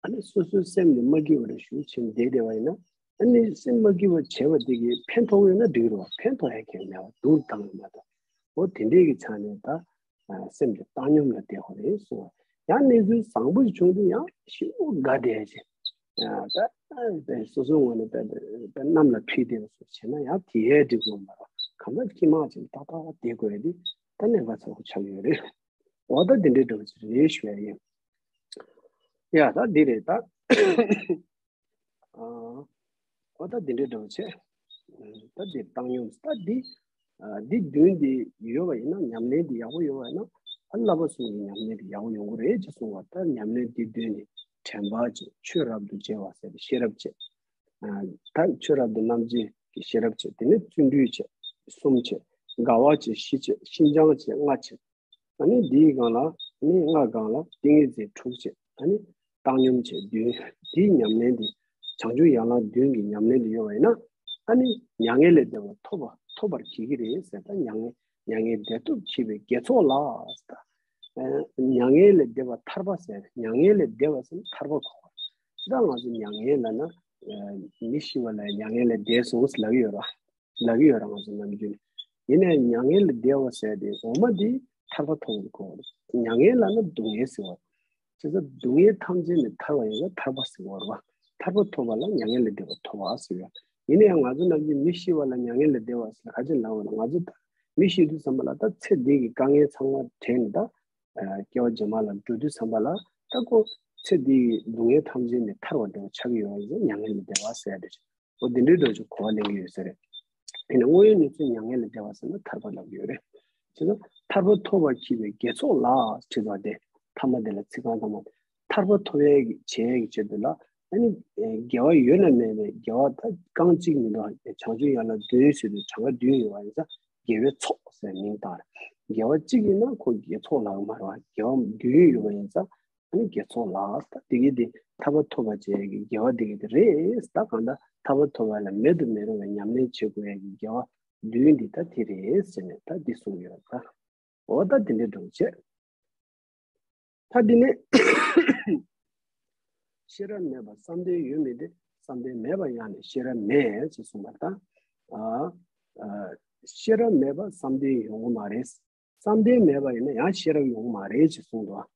ཨ་ནི་སོ་སོའི་སེམས་ནི་མ་སྐྱིད་པ་རེ་ཞུ་ཕྱིན་བསྡད་བསྡད་པ་ཡིན་ན། ཨ་ནི་སེམས་མ་སྐྱིད་པ་བྱས་པ་དེ་གིས་ཕན་ཐོགས་ཡོད་ན་འགྲིག་རོགས། ཕན་ཐོགས་ཡ་གང་ཡང་མེད་པ་སྡུག་བཏང་ཡོད་མ་གཏོགས། འོ་དེ་འདྲས་ཀྱི་ཆ་ནས་ད་སེམས་ཀྱི་བཏང་སྙོམས་ལ་བསྡད་དགོས་རེད་གསུངས་པ། ཡང་གནས་ཚུལ་བཟང་པོ་ཞིག་བྱུང་དུས་ཡང་ཞེ་པོ་དགའ་བསྡད་ཅིང་། ད་སོ་སོའི་ངོས་ནས་དཔེ་དཔེ་གནམ་ལ་ཕུད་བསྡད་པ་སོགས་བྱས་ན་ཡང་དེ་ཡས་འགྲིག་གི་མ་རེད། གང་ལྟར་སྐྱིད་མ་ཅིག་ཏག་ཏག་བསྡད་དགོས་ཡ་དེ་ད་གནད་འགག་ཚ་པོ་ཆགས་ཡོད་རེད། འོ་ད་དེ་འདྲའི་འདྲ་བོ་ཅིག་རེད་ཞུ་ཡ་ཡིན། ཡ་ད་འདི་རེད་ད། ཨ། ཨ་ད་འདི་འདྲའི་འདྲ་བོ་བྱས། ད་འདི་བཏང་སྙོམས། ད་འདི་ཨ་འདི་བདུན་འདི་ཡོད་པ་ཡིན་ན། ཉམས་ལེན་འདི་ཡག་པོ་ཡོད་པ་ཡིན་ན། ཨ་བསླབ་པ་གསུམ་གྱི་ཉམས་ལེན་འདི་ཡག་པོ་ཡོང་གི་རེད་ཅེས་གསུངས་པ། ད་ཉམས་ལེན་འདི་བདུན་ནི། དྲན་པ་བྱས། ཆོས་རབ་ཏུ་དཔྱད་པ་ཟེར་བའི་ཤེས་རབ་བྱས། ཨ་ད་ཆོས་རབ་ཏུ་རྣམ་འབྱེད་ཀྱི་ཤེས་རབ་བྱས། དེ་ནས་བརྩོན་འགྲུས་བྱས། གསུམ་བྱས། དགའ་བ་བྱས། བཞི་བྱས། ཤིན་སྦྱངས་བྱས། ལྔ་བྱས། ཨ་ནི་འདིའི་སྒང་ལ་ཨ་ནི་ལྔ་སྒང་ལ་ཏིང་ངེ་འཛིན་དྲུག་བྱས། ཨ་ནི་བཏང་སྙོམས་བྱས་བདུན། འདིའི་ཉམས་ལེན་འདི་བྱང་ཆུབ་ཡན་ལག་བདུན་གྱི་ཉམས་ལེན་འདི་ཡོད་པ་ཡིན་ན། ཨ་ནི་མྱ་ངན་ལས་འདས་པ་ཐོབ་པ་ཐོབ་པར་བྱེད་ཀྱི་རེད་ཟེར། ད་མྱ་ངན་མྱ་ངན་འདས་ཐོབ་བྱེད་པའི་དགེ་ཚོགས་ལ་ཟེར། ད་མྱ་ངན་ལས་འདས་པ་ཐར་པ་ཟེར། མྱ་ངན་ལས་འདས་པ་ཟེར་ན་ཐར་པ་གོ་བ། ད་ང་ཚོ་མྱ་ངན་ལབ་ན་མི་ཤི་བ་ལ་མྱ་ངན་ལས་འདས་སོང་ཟེར་ལབ་ཀྱི་ཡོད་རེད། ལབ་ཀྱི་ཡོད་རེད། ང་ཚོ་ནམ་རྒྱུན། ཡིན་ནའི་མྱ་ངན་ལས་འདས་པ་ཟེར་དེ་འོ་མ་དེ་ཐར་པ་ཐོབ་པར་གོ་བ་རེད། མྱ་ངན་ལབ་ན་སྡུག་བསྔལ་ཟེར་བ་རེད། བྱས་ཙང་སྡུག་བསྔལ་ཐམས་ཅད་ནས་ཐར་བ་ཡིན་ཙང་ཐར་པ་ཟེར་བ་རེད་བ། ཐར་པ་ཐོབ་པ་ལ་མྱ་ངན་ལས་འདས་པ་ཐོབ་པ་ཟེར་བ། ཡིན་ནའི་ང་ཚོ་ནམ་རྒྱུན་མི་ཤི་བ་ལ་མྱ་ངན་ལས་འདས་པ་ཟེར་ག་ཅི་ལབ་པ་ལ། ང་ཚོ་ད་མི་ཤི་དུས་ཙམ་པ་ལ་ད་ཚེ་འདི་གི་དཀའ་ངལ་ཚང་མ་དྲན་ནས་ད་སྐྱེ་བ་རྗེས་མ་ལ་འགྲོ་དུས་ཙམ་པ་ལ་ད་ཁོ་ཚེ་འདི་གི་སྡུག་བསྔལ་ཐམས་ཅད་ནས་ཐར་བ་འདྲ་བོ་ཆགས་ཀྱི་ཡོད་པ་ཡིན་ཙང་མྱ་ངན་ལས་འདས་པ་ཟེར་ཡ་དེ་རེད། འོ་དེ་འདྲའི་འདྲ་ཅིག་གོ་བ་ལེན་གྱི་ཡོད་ས་རེད། དེ་ནས་དངོས་ཡོད་གནས་ཚུལ་མྱ་ངན་ལས་འདས་པ་ཟེར་ན་ཐར་པ་ལབ་ཀྱི་ཡོད་རེད། བྱས་ཙང་ཐར་པ་ཐོབ་པར་བྱེད་པའི་དགེ་ཚོགས་ལ་ཁྲིད་པ་དེ་ཐ་མ་དེ་ལ་ཚིག་རྐང་ཐ་མ་དེ་ཐར་པ་ཐོབ་ཡས་ཀྱི་བྱེད་ཡས་ཀྱི་ཆེད་དུ་ལ་ཨ་ནི་དགེ་བ་ཡོད་ན་མེད་ན་དགེ་བ་ད་རྐང་གཅིག་མི་འདུག་བྱང་ཆུབ་ཡན་ལག་བདུན་ཟེར་དུས་གྲངས་ཀ་བདུན་ཡོད་པ་ཡིན་ཙང་དགེ་བའི་ཚོགས་ཟེར་མིང་བཏགས་རེད། དགེ་བ་གཅིག་ཡིན་ན་ཁོ་དགེ་ཚོགས་ལབ་ཀྱི་མ་རེད་བ། དགེ་བ་བདུན་ཡོད་པ་ཡིན་ཙང་ཨ་ནི་དགེ་ཚོགས་ལ་ད་དེ་གི་དེ་ཐར་པ་ཐོབ་པར་བྱེད་ཡས་ཀྱི་དགེ་བ་དེ་གི་དེ་རེད། ད་གང་ལྟར་ཐར་པ་ཐོབ་པ་ལ་མེད་དུ་མི་རུང་བའི་ཉམས་ལེན་བྱེད་དགོས་ཡས་ཀྱི་དགེ་བ་བདུན་འདི་ད་དེ་རེད་ཟེར་ནས་ད་འདི་གསུངས་ཡོད་ད། འོ་ད་དེ་འདྲའི་འགྲོ་བྱེད། ད་འདི་ནས་ཤེས་རབ་མེད་པར་བསམ་གཏན་ཡོད་མིན་ཏེ། བསམ་གཏན་མེད་པར་ཡང་ནི་ཤེས་རབ་མེད་ཅེས་གསུངས་པ་ད། ཨ་ཨ་ཤེས་རབ་མེད་པར་བསམ་གཏན་ཡོང་གི་མ་རེད། བསམ་གཏན་མེད་པ་ཡིན་ན་ཡང་ཤེས་རབ་ཡོང་གི་མ་རེད་ཅེས་གསུངས་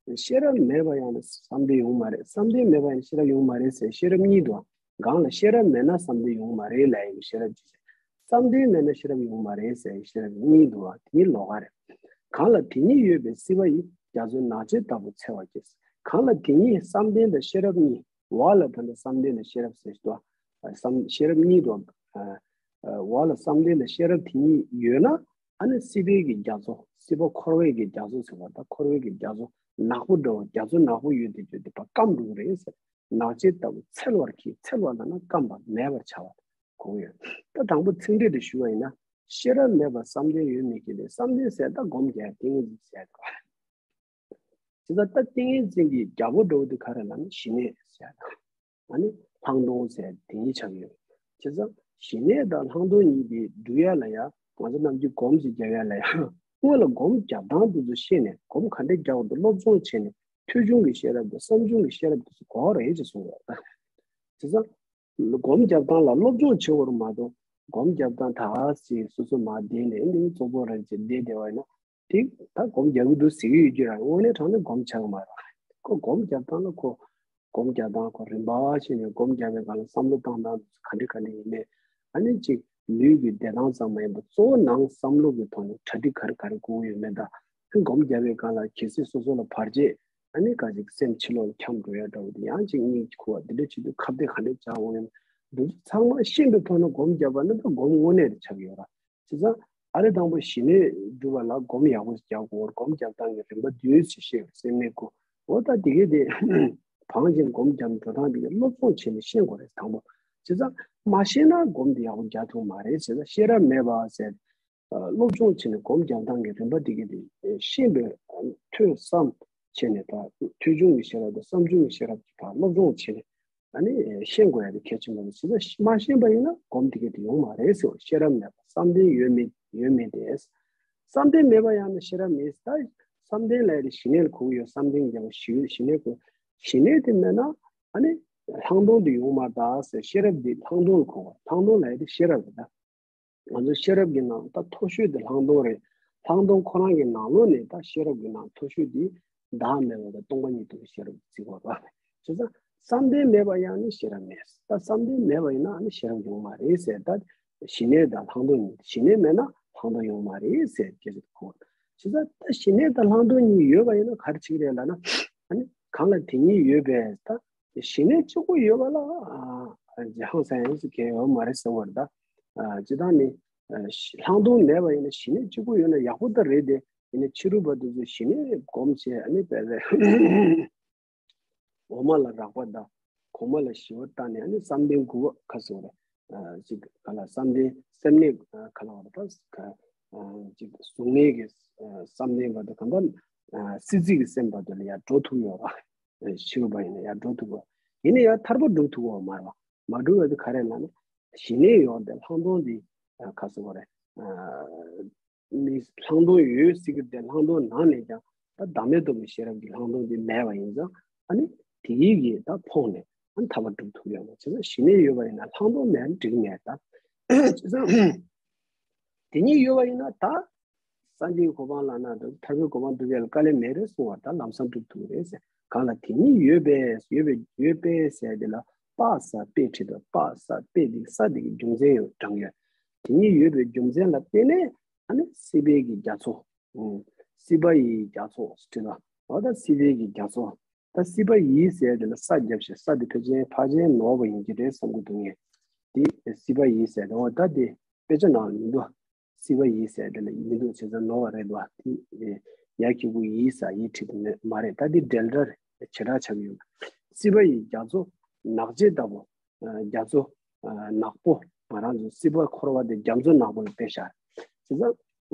འདུག་ཤེས་རབ་མེད་པ་ཡང་ན་བསམ་གཏན་ཡོང་གི་མ་རེད། བསམ་གཏན་མེད་པ་ཡིན་ན་ཤེས་རབ་ཡོང་གི་མ་རེད་ཟེར་ཤེས་རབ་གཉིས་འདུག་གང་ལ་ཤེས་རབ་མེད་ན་བསམ་གཏན་ཡོང་གི་མ་རེད་ལབ་ཡོང་ཤེས་རབ་ཅིག་བསམ་གཏན་མེད་ན་ཤེས་རབ་ཡོང་གི་མ་རེད་ཟེར་ཤེས་རབ་གཉིས་འདུག་བ། དེ་གཉིས་ལོགས་ཀ་རེད། གང་ལ་དེ་གཉིས་ཡོད་པའི་སྲིད་པ་ཡི། རྒྱ་མཚོའི་ནགས་ཚལ་ལྟ་བུ་འཚེར་བར་གྱིས། གང་ལ་དེ་གཉིས་བསམ་གཏན་དང་ཤེས་རབ་གཉིས། བ་ལ་ད་ནི་བསམ་གཏན་དང་ཤེས་རབ་ཟེར་ཞིག་འདུག་བསམ་ཤེས་རབ་གཉིས་འདུག་ཨ་ཨ་བ་ལ་བསམ་གཏན་དང་ཤེས་རབ་དེ་གཉིས་ཡོད་ན་ཨ་ནི་སྲིད་པའི་གི་རྒྱ་མཚོ། སྲིད་པ་འཁོར་བའི་གི་རྒྱ་མཚོ་ཟེར་བ་ད་འཁོར་བའི་གི་རྒྱ་མཚོ་ནག་པོ་འདྲ་བོ་རྒྱ་མཚོ་ནག་པོ་ཡོད་དེ་ཡོད་དེ་ཕར་སྐམ་འགྲོ་གི་རེད་ཟེར། ནགས་ཚལ་ལྟ་བུ་འཚེར་བར་གྱིས། འཚེར་བ་ལབ་ན་སྐམ་པ་མེད་པར་བྱ་བ་གོ་གི་ཡོད། ད་དང་པོ་ཚིག་འགྲེལ་དུ་ཞུ་བ་ཡིན་ན་ཤེས་རབ་མེད་པར་བསམ་གཏན་ཡོད་མི་དགེ་ལས། བསམ་གཏན་ཟེར་ད་སྒོམ་རྒྱག་ཏིང་ངེ་འཛིན་ཟེར་གོ། དེ་ལྟར་ད་ཏིང་ངེ་འཛིན་གྱི་རྒྱལ་པོ་འདྲ་བོ་དེ་ག་རེ་ལབ་ན་ཞི་གནས་ཟེར་དང་། ཨ་ནི་ལྷག་མཐོང་ཟེར་དེ་གཉིས་ཆགས་ཡོད། བྱས་ཙང་ཞི་གནས་དང་ལྷག་མཐོང་གཉིས་དེ་སྒྲུབ་ཡ་ལ་ཡ་ང་ཚོ་ནམ་རྒྱུན་སྒོམ་ཅིག་རྒྱབ་ཡ་ལ་ཡ་སྔོན་ལ་སྒོམ་རྒྱབ་སྟངས་དེ་ཚོ་ཤེས་ནས་སྒོམ་ག་འདྲས་རྒྱག་དགོས་འདུག་སློབ་སྦྱོང་བྱས་ནས་ཐོས་བྱུང་གི་ཤེས་རབ་དང་བསམ་བྱུང་གི་ཤེས་རབ་དེ་ཚོ་གོ་བ་རེད་ཅེས་གསུངས་ཡོད་ད། བྱས་ཙང་། སྒོམ་རྒྱབ་སྟངས་ལ་སློབ་སྦྱོང་བྱེད་དགོས་རེད་མ་གཏོགས་སྒོམ་རྒྱབ་སྟངས་ད་ཅིག་སོ་སོ་མར་བསྡད་ནས་འདི་ནི་གཙོ་བོ་རེད་ཅེས་བསྡད་བསྡད་པ་ཡིན་ན་དེ་ད་སྒོམ་རྒྱག་གི་འདུག་ཟེར་གྱི་ཡོད་རྒྱུ་རེད། དངོས་གནས་དྲང་གནས་སྒོམ་ཆགས་ཀྱི་མ་རེད། ཁོ་སྒོམ་རྒྱབ་སྟངས་ལ་ཁོ་སྒོམ་རྒྱབ་སྟངས་ཁོ་རིམ་པ་བྱས་ནས་སྒོམ་རྒྱབ་པའི་སྒང་ལ་བསམ་བློ་བཏང་སྟངས་ག་འདྲ་ག་འདྲ་ཡིན་མིན་ཨ་ནི་ཅིག་ལུས་ཀྱི་བདེ་ཐང་ཙམ་མ་ཡིན་པར་གཙོ་བོ་ནང་བསམ་བློ་གི་ཐོག་ནས་གྲ་སྒྲིག་ག་རེ་ག་རེ་དགོས་ཀྱི་ཡོད་མེད་དང་སྒོམ་རྒྱབ་པའི་སྒང་ལ་གལ་སྲིད་སོ་སོ་ལ་བར་ཆད། ཨ་ནི་ག་ཅིག་སེམས་ཕྱི་ལོགས་ལ་འཁྱམས་འགྲོ་ཡ་འདྲ་བོ་དེ་ཡང་ཅིག་གཉིད་ཁུག་པ་འདི་འདྲ་བྱེད་དུས་ཁ་གཏད་ག་འདྲས་བཅག་འོང་ཡང་འདི་ཚོ་ཚང་མ་ཤེས་པའི་ཐོག་ནས་སྒོམ་བརྒྱབ་པ་ནི་ད་སྒོམ་དངོས་གནས་རེ་ཆགས་ཡོད་ར། བྱས་ཙང་ཨ་རེ་དང་པོ་ཞི་གནས་སྒྲུབ་པ་ལ་སྒོམ་ཡག་པོ་རྒྱག་དགོས། སྒོམ་རྒྱབ་སྟངས་ཀྱི་རིམ་པ་བདུན་ཞིག་ཤེས་པའི་སེམས་གནས་ཁུ་འོ་ད་དེ་གས་དེ་བང་ཅིང་སྒོམ་རྒྱབ་འགྲོ་སྟངས་དེ་གས་སློབ་སྦྱོང་བྱས་ནས་ཤེས་དགོས་རེད་དང་པོ། བྱས་ཙང་མ་ཤེས་ན་སྒོམ་དེ་ཡག་པོ་རྒྱག་ཐུབ་མ་རེད། བྱས་ཙང་ཤེས་རབ་མེད་པ་ཟེར། སློབ་སྦྱོང་བྱས་ནས་སྒོམ་རྒྱབ་སྟངས་ཀྱི་རིམ་པ་དེ་གས་དེ་ཤེས་པའི་ཐོས་བསམ་བྱས་ནས་ད་ཐོས་བྱུང་གི་ཤེས་རབ་དང་བསམ་བྱུང་གི་ཤེས་རབ་ཀྱི་བར་སློབ་སྦྱོང་བྱས་ནས་ཨ་ནི་ཤེས་དགོས་ཡ་དེ་གལ་ཆེན་པོ་རེད། བྱས་ཙང་མ་ཤེས་པ་ཡིན་ན་སྒོམ་དེ་གས་དེ་ཡོང་མ་རེད་ཟེར་བ། ཤེས་རབ་མེད་པ་བསམ་གཏན་ཡོད་མེད་ཡོད་མེད་དེ། བསམ་གཏན་མེད་པ་ཡང་ན་ཤེས་རབ་མེད་ད། བསམ་གཏན་ལ་ཡ་དེ་ཞི་གནས་ལ་གོ་གི་ཡོད། བསམ་གཏན་རྒྱབ་པ་ཞི་ཡོད་ཞི་གནས་གོ། ཞི་གནས་དེ་མེད་ན་ཨ་ནི་ལྷག་མཐོང་དེ་ཡོང་མ་རེད་ད་ཟེར། ཤེས་རབ་དེ་ལྷག་མཐོང་ལ་གོ་བ། ལྷག་མཐོང་ལ་ཡ་དེ་ཤེས་རབ་རེད་ད། ང་ཚོ་ཤེས་རབ་ཀྱི་ནང་ད་མཐོ་ཤོས་དེ་ལྷག་མཐོང་རེད། ལྷག་མཐོང་ཁོ་རང་གི་ནང་ལོགས་ནས་ད་ཤེས་རབ་ཀྱི་ནང་མཐོ་ཤོས་དེ་བདག་མེད་པ་དང་སྟོང་པ་ཉིད་རྟོགས་པའི་ཤེས་རབ་ཀྱི་རྩིས་པ་རེད། བྱས་ཙང་བསམ་གཏན་མེད་པ་ཡང་ནི་ཤེས་རབ་མེད། ད་བསམ་གཏན་མེད་པ་ཡིན་ན་ནི་ཤེས་རབ་ཡོང་མ་རེད་ཟེར། ད་ཞི་གནས་དང་ལྷག་མཐོང་གཉིས། ཞི་གནས་མེད་ན་ལྷག་མཐོང་ཡོང་མ་རེད་ཟེར་སྐད་ཆ་དེ་གོ། བྱས་ཙང་ད་ཞི་གནས་དང་ལྷག་མཐོང་གཉིས་ཡོད་པ་ཡིན་ན་ག་རེ་བྱེད་ཀྱི་རེད་ལབ་ན་ཨ་ནི་གང་ལ་དེ་གཉིས་ཡོད་པས་ད། ཞི་གནས་གཅིག་པོ་ཡོད་པ་ལ་ཨ་ ཨ་ཧང་སང་ཡང་ཟེར་མཁན་ཡོད་མ་རེད་ཟེར་བ་རེད་ད། ཨ་སྤྱིར་བཏང་ནི་ཨ་ཤི་ལྷག་མཐོང་མེད་པ་ཡིན་ན་ཞི་གནས་གཅིག་པུ་ཡོད་ན་ཡག་པོ་ད་རེད་དེ། ཡིན་ན་ཕྱི་རོལ་པ་དེ་ཚོ་ཞི་གནས་སྒོམ་བྱས་ཨ་ནི་བས་པས། འོག་མ་ལ་རགས་པ་དང་། གོང་མ་ལ་ཞི་བ་བཏང་ནས་ཨ་ནི་བསམ་གཏན་དགུ་པ་ཁ་སོ་རེད། ཅིག་ག་ལ་བསམ་གཏན་སེམས་གནས་ག་ལ་བ་རེད་ད། ཅིག་གཟུགས་མེད་ཀྱི་བསམ་གཏན་བར་དུ་གང་ལྟར་སྲིད་རྩེ་གི་སེམས་བར་དུ་ལ་ཡར་འགྲོ་ཐུབ་ཡོད་པ། ཕྱི་རོལ་པ་ཡིན་ན་ཡར་འགྲོ་ཐུབ་པ། ཡིན་ན་ཡང་ཐར་པ་སྒྲུབ་ཐུབ་པ་མ་རེད་པ། མ་སྒྲུབ་པ་དེ་ག་རེ་ལབ་ན་ཞི་གནས་ཡོད་དེ་ལྷག་མཐོང་དེ་ཁ་སོ་རེད། མི་ལྷག་མཐོང་ཡོད་ཟེར་གི་དེ་ལྷག་མཐོང་ནང་ནས་ཀྱང་ད་བདག་མེད་རྟོགས་པའི་ཤེས་རབ་ཀྱི་ལྷག་མཐོང་དེ་མེད་པ་ཡིན་ཙང་ཨ་ནི་དེ་ཡིག་གིས་ད་ཕོངས་ནས་ཨ་ནི་ཐར་པ་སྒྲུབ་ཐུབ་ཡོད་མ་རེད། བྱས་ཙང་ཞི་གནས་ཡོད་པ་ཡིན་ན་ལྷག་མཐོང་མེད་ན་འགྲིག་མེད་ད། བྱས་ཙང་དེ་གཉིས་ཡོད་པ་ཡིན་ན་ད་སངས་རྒྱས་ཀྱི་གོ་འཕང་ལབ་ན་ད་ཐར་པའི་གོ་འཕང་སྒྲུབ་ཡ་ལ་དཀའ་ལས་མེད་རེད་གསུང་བ་ད་ལམ་སང་སྒྲུབ་ཐུབ་རེད་ཟེར། གང་ལ་དེ་གཉིས་ཡོད་པས་ཡོད་པས་ཡོད་པས་ཟེར་དེ་ལ་པ་ས་པས་བྲིས་པ་པ་ས་པས་དེ་ས་དེ་གི་རྒྱུ་མཚན་ཡོད་དྲངས་ཡོད། དེ་གཉིས་ཡོད་པའི་རྒྱུ་མཚན་ལ་བརྟེན་ནས་ཨ་ནི་སྲིད་པའི་གི་རྒྱ་མཚོ། སྲིད་པ་ཡི་རྒྱ་མཚོ་ཟེར་ལ། འོ་ད་སྲིད་པའི་གི་རྒྱ་མཚོ། ད་སྲིད་པ་ཡི་ཟེར་དེ་ལ་ས་རྒྱབ་ཞིང་ས་དེ་ཕལ་ཆེར་ཕལ་ཆེར་ནོར་བ་ཡིན་གྱི་རེད་བསམ་གྱི་འདུག་ངས། དེ་སྲིད་པ་ཡི་ཟེར་དེ་འོ་ད་དེ་དཔེ་ཆ་ནང་ལ་མི་འདུག་སྲིད་པ་ཡི་ཟེར་དེ་ལ་མི་འདུག་བྱས་ཙང་ནོར་བ་རེད་འདུག་དེ་ཡ་གི་གུ་ཡི་ས་ཡི་བྲིས་དེ་མ་རེད། ད་དེ་འབྲེལ་སྒྲ་རེད། བྱེ་བྲག་ཆགས་ཡོད། སྲིད་པ་ཡི་རྒྱ་མཚོ་ནགས་བྱེ་ལྟ་བུ། རྒྱ་མཚོ་ནག་པོ། ང་རང་ཚོ་སྲིད་པ་འཁོར་བ་དེ་རྒྱ་མཚོ་ནག་པོ་ལ་དཔེ་བཞག་བྱས་ཙང་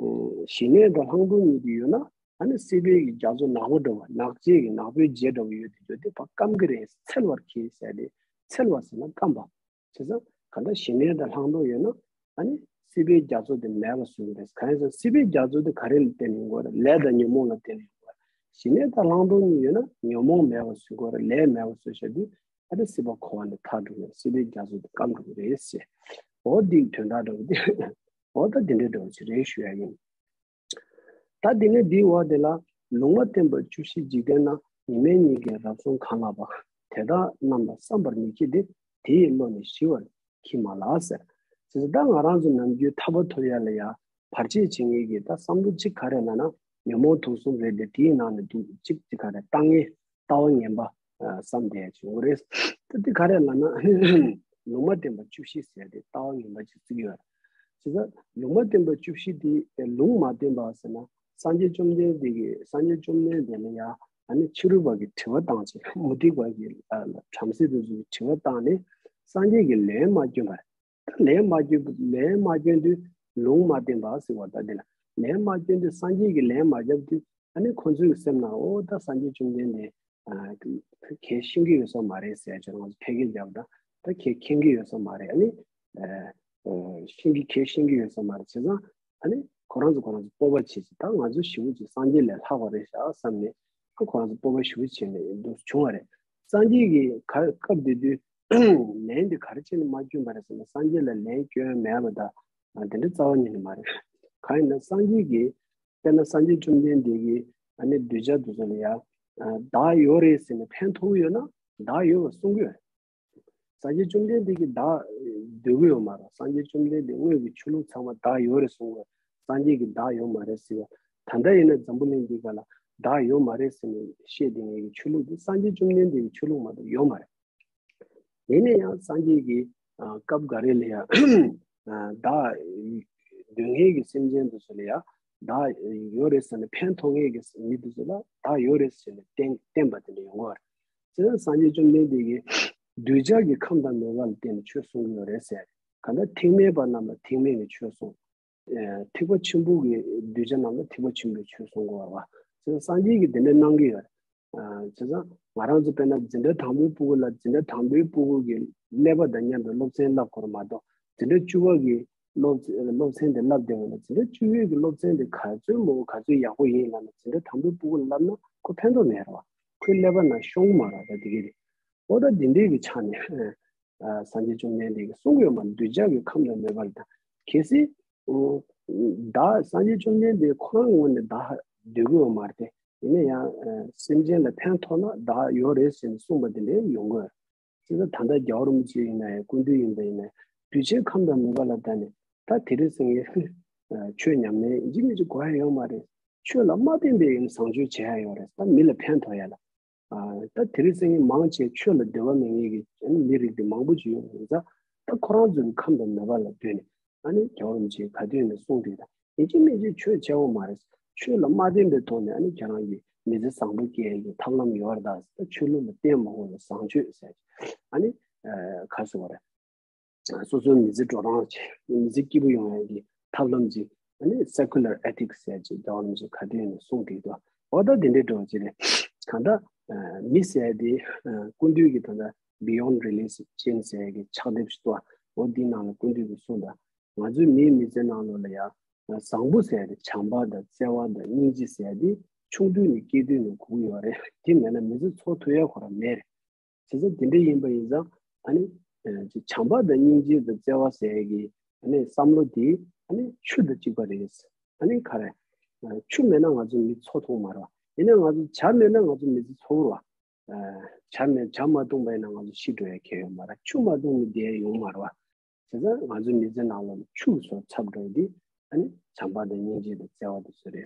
ཞི་གནས་དང་ལྷག་མཐོང་གཉིས་དེ་ཡོད་ན། ཨ་ནི་སྲིད་པའི་གི་རྒྱ་མཚོ་ནག་པོ་འདྲ་བ་ནག་བྱེ་གི་ནག་པོའི་བྱེ་འདྲ་བ་ཡོད་དེ་ཡོད་དེ་བ་སྐམ་གི་རེད། འཚེར་བར་གྱིས་ཟེར་ཏེ་འཚེར་བ་ཟེར་ན་སྐམ་པ། བྱས་ཙང་གང་ལྟར་ཞི་གནས་དང་ལྷག་མཐོང་ཡོད་ན་ཨ་ནི་སྲིད་པའི་རྒྱ་མཚོ་དེ་མེད་པ་བཟོ་གི་རེད། གང་ཡིན་ཟེར་སྲིད་པའི་རྒྱ་མཚོ་དེ་ག་རེ་ལ་བརྟེན་ནས་ཡོང་གི་རེད། ལས་དང་ཉོན་མོངས་ལ་བརྟེན་ནས་ཡོང་གི་རེད། ཞི་གནས་དང་ལྷག་མཐོང་གཉིས་ཡོད་ན་ཉོན་མོངས་མེད་པ་བཟོ་གི་རེད། ལས་མེད་པ་བཟོ་བྱ་དུས་ཨ་ནི་སྲིད་པ་འཁོར་བ་ནས་ཐར་འགྲོ་གི་རེད། སྲིད་པའི་རྒྱ་མཚོ་དེ་སྐམ་འགྲོ་གི་རེད་ཟེར། འོ་འདིའི་དོན་དག་འདྲ་བོ་དེ་འོ་ད་འདི་འདྲ་འདྲ་བོ་ཅིག་རེད་ཞུ་ཡ་ཡིན། ད་འདི་ནས་འདིའི་འོག་དེ་ལ་ལུང་མ་བསྟན་པ་བཅུ་བཞི་འཇིག་རྟེན་ན། ཉི་མའི་ཉིན་གྱི་རབ་གསུངས་གང་ལགས་པ། དེ་དག་རྣམས་ལ་བསམ་པར་མི་བགྱིད་དེ། དེ་ཡི་བློ་ནི་ཞི་བར་གྱིས་མ་ལགས་ཟེར། ཅེས་ད་ང་རང་ཚོ་ནམ་རྒྱུན་ཐར་པ་ཐོབ་ཡ་ལ་ཡ་བར་ཆད་བྱེད་མཁན་གྱི་ད་བསམ་བློ་གཅིག་ག་རེ་ལབ་ན་ཉོན་མོངས་དུག་གསུམ་རེད་དེ། དེའི་ནང་ནས་དུག་གཅིག་དེ་ག་རེ་ལྟ་ངན་ལྟ་བ་ངན་པ་བསམ་བསྡད་ཡ་ཅིག་ཡོད་རེད། ད་དེ་ག་རེ་ལབ་ན་ལུང་མ་བསྟན་པ་བཅུ་བཞི་ཟེར་ཏེ་ལྟ་བ་ངན་པ་ཅིག་བརྩི་གི་ཡོད་རེད། བྱས་ཙང་ལུང་མ་བསྟན་པ་བཅུ་བཞི་དེ་ལུང་མ་བསྟན་པ་ཟེར་ན་སངས་རྒྱས་བཅོམ་ལྡན་འདས་ཀྱིས་སངས་རྒྱས་བཅོམ་ལྡན་འདས་ལ་ཡ་ཨ་ནི་ཕྱི་རོལ་པ་གིས་དྲི་བ་བཏང་ཚེ་མུ་སྟེགས་པ་གིས་བྲམ་ཟེ་དེ་ཚོ་གིས་དྲི་བ་བཏང་ནས་སངས་རྒྱས་ཀྱིས་ལན་མ་བསྐྱོན་པར། ད་ལན་མ་བསྐྱོན་ལན་མ་བསྐྱོན་དུས་ལུང་མ་བསྟན་པ་ཟེར་བ་ད་འདི་ལ་ལན་མ་བསྐྱོན་དུས་སངས་རྒྱས་ཀྱིས་ལན་མ་བརྒྱབ་དུས་ཨ་ནི་ཁོ་ཚོའི་སེམས་ནང་འོ་ད་སངས་རྒྱས་བཅོམ་ལྡན་འདས་ཁས་ཤེས་ཀྱི་ཡོད་ས་མ་རེད་ཟེར་ཅིག་ང་ཚོ་ཕལ་སྐད་རྒྱབ་ད་ད་ཁས་མཁྱེན་གྱི་ཡོད་ས་མ་རེད། ཨ་ནི་ཤེས་ཀྱི་ཁས་ཤེས་ཀྱི་ཡོད་ས་མ་རེད། བྱས་ཙང་ཨ་ནི་ཁོ་རང་ཚོ་ཁོ་རང་ཚོ་སྤོབས་པ་བྱེད་ཅིག་ད་ང་ཚོ་ཞེ་པོ་ཅིག་སངས་རྒྱས་ལས་ལྷག་པ་རེད་ཤག་བསམ་ནས་ཨ་ཁོ་རང་ཚོ་སྤོབས་པ་ཞེ་པོ་བྱས་ནས་འདུག་བྱུང་བ་རེད། སངས་རྒྱས་ཀྱིས་ག་སྐབས་དེ་དུས་ལན་དེ་ག་རེ་བྱས་ནས་མ་བསྐྱོན་པ་རེད་ཟེར་ན་སངས་རྒྱས་ལ་ལན་སྐྱོན་མེད་པ་ད་དེ་འདྲ་རྩ་བ་ཉིད་ནས་མ་རེད། གང་ཡིན་ན་སངས་རྒྱས་ཀྱིས་དཔེར་ན་སངས་རྒྱས་བཅོམ་ལྡན་འདས་ཀྱིས་ཨ་ནི་གདུལ་བྱ་དེ་ཚོ་ལ་ཡ་བདག་ཡོད་རེད་ཟེར་ནས་ཕན་ཐོགས་ཡོད་ན་བདག་ཡོད་པ་གསུང་གི་ཡོད་རེད། སངས་རྒྱས་བཅོམ་ལྡན་འདས་ཀྱིས་བདག་འདོད་ཀྱི་ཡོད་མ་རེད། སངས་རྒྱས་བཅོམ་ལྡན་འདས་དངོས་ཀྱི་ཆོས་ལུགས་ཚང་མ་བདག་ཡོད་རེད་གསུང་གི་ཡོད། སངས་རྒྱས་ཀྱིས་བདག་ཡོད་མ་རེད་ཟེར་བ། ད་ལྟ་ཡིན་ན་འཛམ་བུ་གླིང་འདིའི་སྒང་ལ་བདག་ཡོད་མ་རེད་ཟེར་ནས་བཤད་བསྡད་མཁན་གྱི་ཆོས་ལུགས་འདི་སངས་རྒྱས་བཅོམ་ལྡན་འདས་ཀྱི་ཆོས་ལུགས་མ་གཏོགས་ཡོད་མ་རེད། ཡིན་ན་ཡང་སངས་རྒྱས་ཀྱིས་ཨ་སྐབས་འགའ་རེ་ལ་ཡང་ཨ་བདག་འདོད་མཁན་གྱི་སེམས་ཅན་དེ་ཚོ་ལ་ཡང་བདག་ཡོད་རེད་ཟེར་ནས་ཕན་ཐོགས་མཁན་གྱི་མི་དེ་ཚོ་ལ་བདག་ཡོད་རེད་ཟེར་ནས་བསྟན་བསྟན་པ་དེ་འདྲ་ཡོང་གི་ཡོད་རེད། དེ་ནས་སངས་རྒྱས་བཅོམ་ལྡན་འདས་ཀྱིས་གདུལ་བྱ་གི་ཁམས་དང་མོས་པ་ལ་བརྟེན་ནས་ཆོས་གསུང་གི་ཡོད་རེད་ཟེར། གང་ལྟར་ཐེག་དམན་པ་རྣམས་ལ་ཐེག་དམན་གྱི་ཆོས་གསུངས། ཨ་ཐེག་པ་ཆེན་པོ་གི་གདུལ་བྱ་རྣམས་ལ་ཐེག་པ་ཆེན་པོའི་ཆོས་གསུང་དགོས་པ། དེ་ནས་སངས་རྒྱས་ཀྱིས་དེ་འདྲ་གནང་གི་ཡོད་རེད། ཨ་བྱས་ཙང་ང་རང་ཚོ་དཔེར་ན་འཛིན་གྲྭ་དང་པོའི་སྤུ་གུ་ལ་འཛིན་གྲྭ་དང་པོའི་སྤུ་གུ་གི་ཀླད་པ་དང་མཉམ་པའི་སློབ་ཚན་བསླབ་དགོས་རེད་མ་གཏོགས་འཛིན་གྲྭ་བཅུ་པ་གི་སློབ་སློབ་ཚན་དེ་བསླབ་བསྡད་པ་ན་འཛིན་གྲྭ་བཅུ་པའི་གི་སློབ་ཚན་དེ་ག་ཚོད་མང་པོ་ག་ཚོད་ཡག་པོ་ཡིན་ལབ་ན་འཛིན་གྲྭ་དང་པོའི་སྤུ་གུ་ལ་བསླབ་ན་ཁོ་ཕན་ཐོགས་མེད་རེད་བ། ཁོའི་ཀླད་པ་ནང་ཤོང་གི་མ་རེད་བ། ད་དེ་གི་རེད། འོ་ད་འདི་འདྲའི་གི་ཆ་ནས་ཨ་སངས་རྒྱས་བཅོམ་ལྡན་འདས་ཀྱིས་གསུང་གི་ཡོད་མ་རེད། གདུལ་བྱ་གི་ཁམས་དང་མོས་པ་ལ་ད་གལ་སྲིད་ཨོ་བདག་སངས་རྒྱས་བཅོམ་ལྡན་འདས་ཁོ་རང་ངོས་ནས་བདག་འདོད་ཀྱི་ཡོད་མ་རེད་དེ། ཡིན་ན་ཡང་ཨ་སེམས་ཅན་ལ་ཕན་ཐོགས་ན་བདག་ཡོད་རེད་ཟེར་ནས་གསུངས་པ་དེ་འདྲ་ཡོང་གི་ཡོད་རེད། བྱས་ཙང་ད་ལྟ་རྒྱལ་བ་རིན་པོ་ཆེ་ཡིན་ན་ཡང་སྐུ་མདུན་ཡིན་པ་ཡིན་ན་གདུལ་བྱའི་ཁམས་དང་མོས་པ་ལ་བརྟེན་ནས་ད་དེ་རིང་སང་ཉིན་ཨ་ཆོས་ཉམས་ལེན་ཡིན་གཅིག་མིན་གཅིག་དགོས་ཡ་ཡོད་མ་རེད། ཆོས་ལ་མ་བརྟེན་པའི་ཡང་བཟང་སྤྱོད་བྱེད་ཡ་ཡོད་རེད། ད་མི་ལ་ཕན་ཐོགས་ཡ་ལ། ཨ་ད་དེ་རིང་སང་ཉིན་མང་ཆེ་ཆོས་ལ་འདོད་པ་མེད་མཁན་གྱི་ཨ་ནི་མི་རིགས་དེ་མང་པོ་ཅིག་ཡོད་པ་ཡིན་ཙང་། ད་ཁོ་རང་ཚོ་གི་ཁམས་དང་མོས་པ་ལ་ལྟོས་ནས་ཨ་ནི་རྒྱལ་བ་རིན་པོ་ཆེས་ག་དུས་ནས་གསུངས་དེ་དང་། ཡིན་གཅིག་མིན་གཅིག་ཆོས་བྱེད་དགོས་མ་རེད། ཆོས་ལ་མ་བརྟེན་པའི་ཐོག་ནས་ཨ་ནི་ཁྱེད་རང་གི་མི་ཚེ་བཟང་པོ་སྐྱེལ་གྱི་ཐབས་ལམ་ཡོད་རེད་ད། ཆོས་ལུགས་ལ་བརྟེན་མ་དགོས་པའི་བཟང་སྤྱོད་ཟེར་གྱི་ཨ་ནི་ཨ་ག་ཟེར་བ་རེད། སོ་སོའི་མི་ཚེ་འགྲོ་སྟངས་ཅིག་མི་ཚེ་སྐྱིད་པོ་ཡོང་ཡག་གི་ཐབས་ལམ་ཅིག་ཨ་ནི་secular ethics ཟེར་ཅིག་རྒྱལ་བ་རིན་པོ་ཆེ་ག་དུས་ནས་གསུངས་བསྡད་འདུག་འོ་ད་དེ་འདྲའི་འགྲོ་ཅིག་རེད། གང་ལྟར་མི་ཟེར་དེ་ཀུན་འདུས་ཀྱི་ད་ལྟ་Beyond Religion ཟེར་གྱི་ཕྱག་དེབ་ཞིག་འདུག་འོ་འདིའི་ནང་ལ་ཀུན་འདུས་ཀྱིས་གསུངས་དང་། ང་ཚོའི་མིའི་མི་ཚེ་ནང་ལོགས་ལ་ཡང་བཟང་པོ་ཟེར་དེ་བྱམས་པ་དང་བརྩེ་བ་དང་སྙིང་རྗེ་ཟེར་དེ་ཆུང་དུས་ནས་སྐྱེ་དུས་ནས་དགོས་ཀྱི་ཡོད་རེད། དེ་མེད་ན་མི་ཚེ་འཚོ་ཐུབ་ཡག་ཁོ་རང་མེད་རེད། བྱས་ཙང་དེ་འདྲ་ཡིན་པ་ཡིན་ཙང་ཨ་ནི་ཨ་ཅིག་བྱམས་པ་དང་སྙིང་རྗེ་དང་བརྩེ་བ་ཟེར་གྱི་ཨ་ནི་བསམ་བློ་དེ་ཨ་ནི་ཆུ་དང་གཅིག་པ་རེད། ཨ་ནི་ག་རེ། ཨ་ཆུ་མེད་ན་ང་ཚོ་མི་འཚོ་ཐུབ་མ་རེད་བ། ཡིན་ན་ང་ཚོ་ཇ་མེད་ན་ང་ཚོ་མི་ཚེ་འཚོ་རུ་བ། ཨ་ཇ་མེད་ཇ་མ་བཏུང་པ་ཡིན་ན་ང་ཚོ་ཤི་འགྲོ་ཡ་གལ་ཡོད་མ་རེད། ཆུ་མ་བཏུང་ན་བསྡད་ཡ་ཡོང་མ་རེད་བ། བྱས་ཙང་ང་ཚོའི་མི་ཚེ་ནང་ལ་ཆུ་བཟོ་ཚབ་འགྲོ་འདི་ཨ་ནི་བྱམས་པ་དང་སྙིང་རྗེ་དང་བརྩེ་བ་དེ་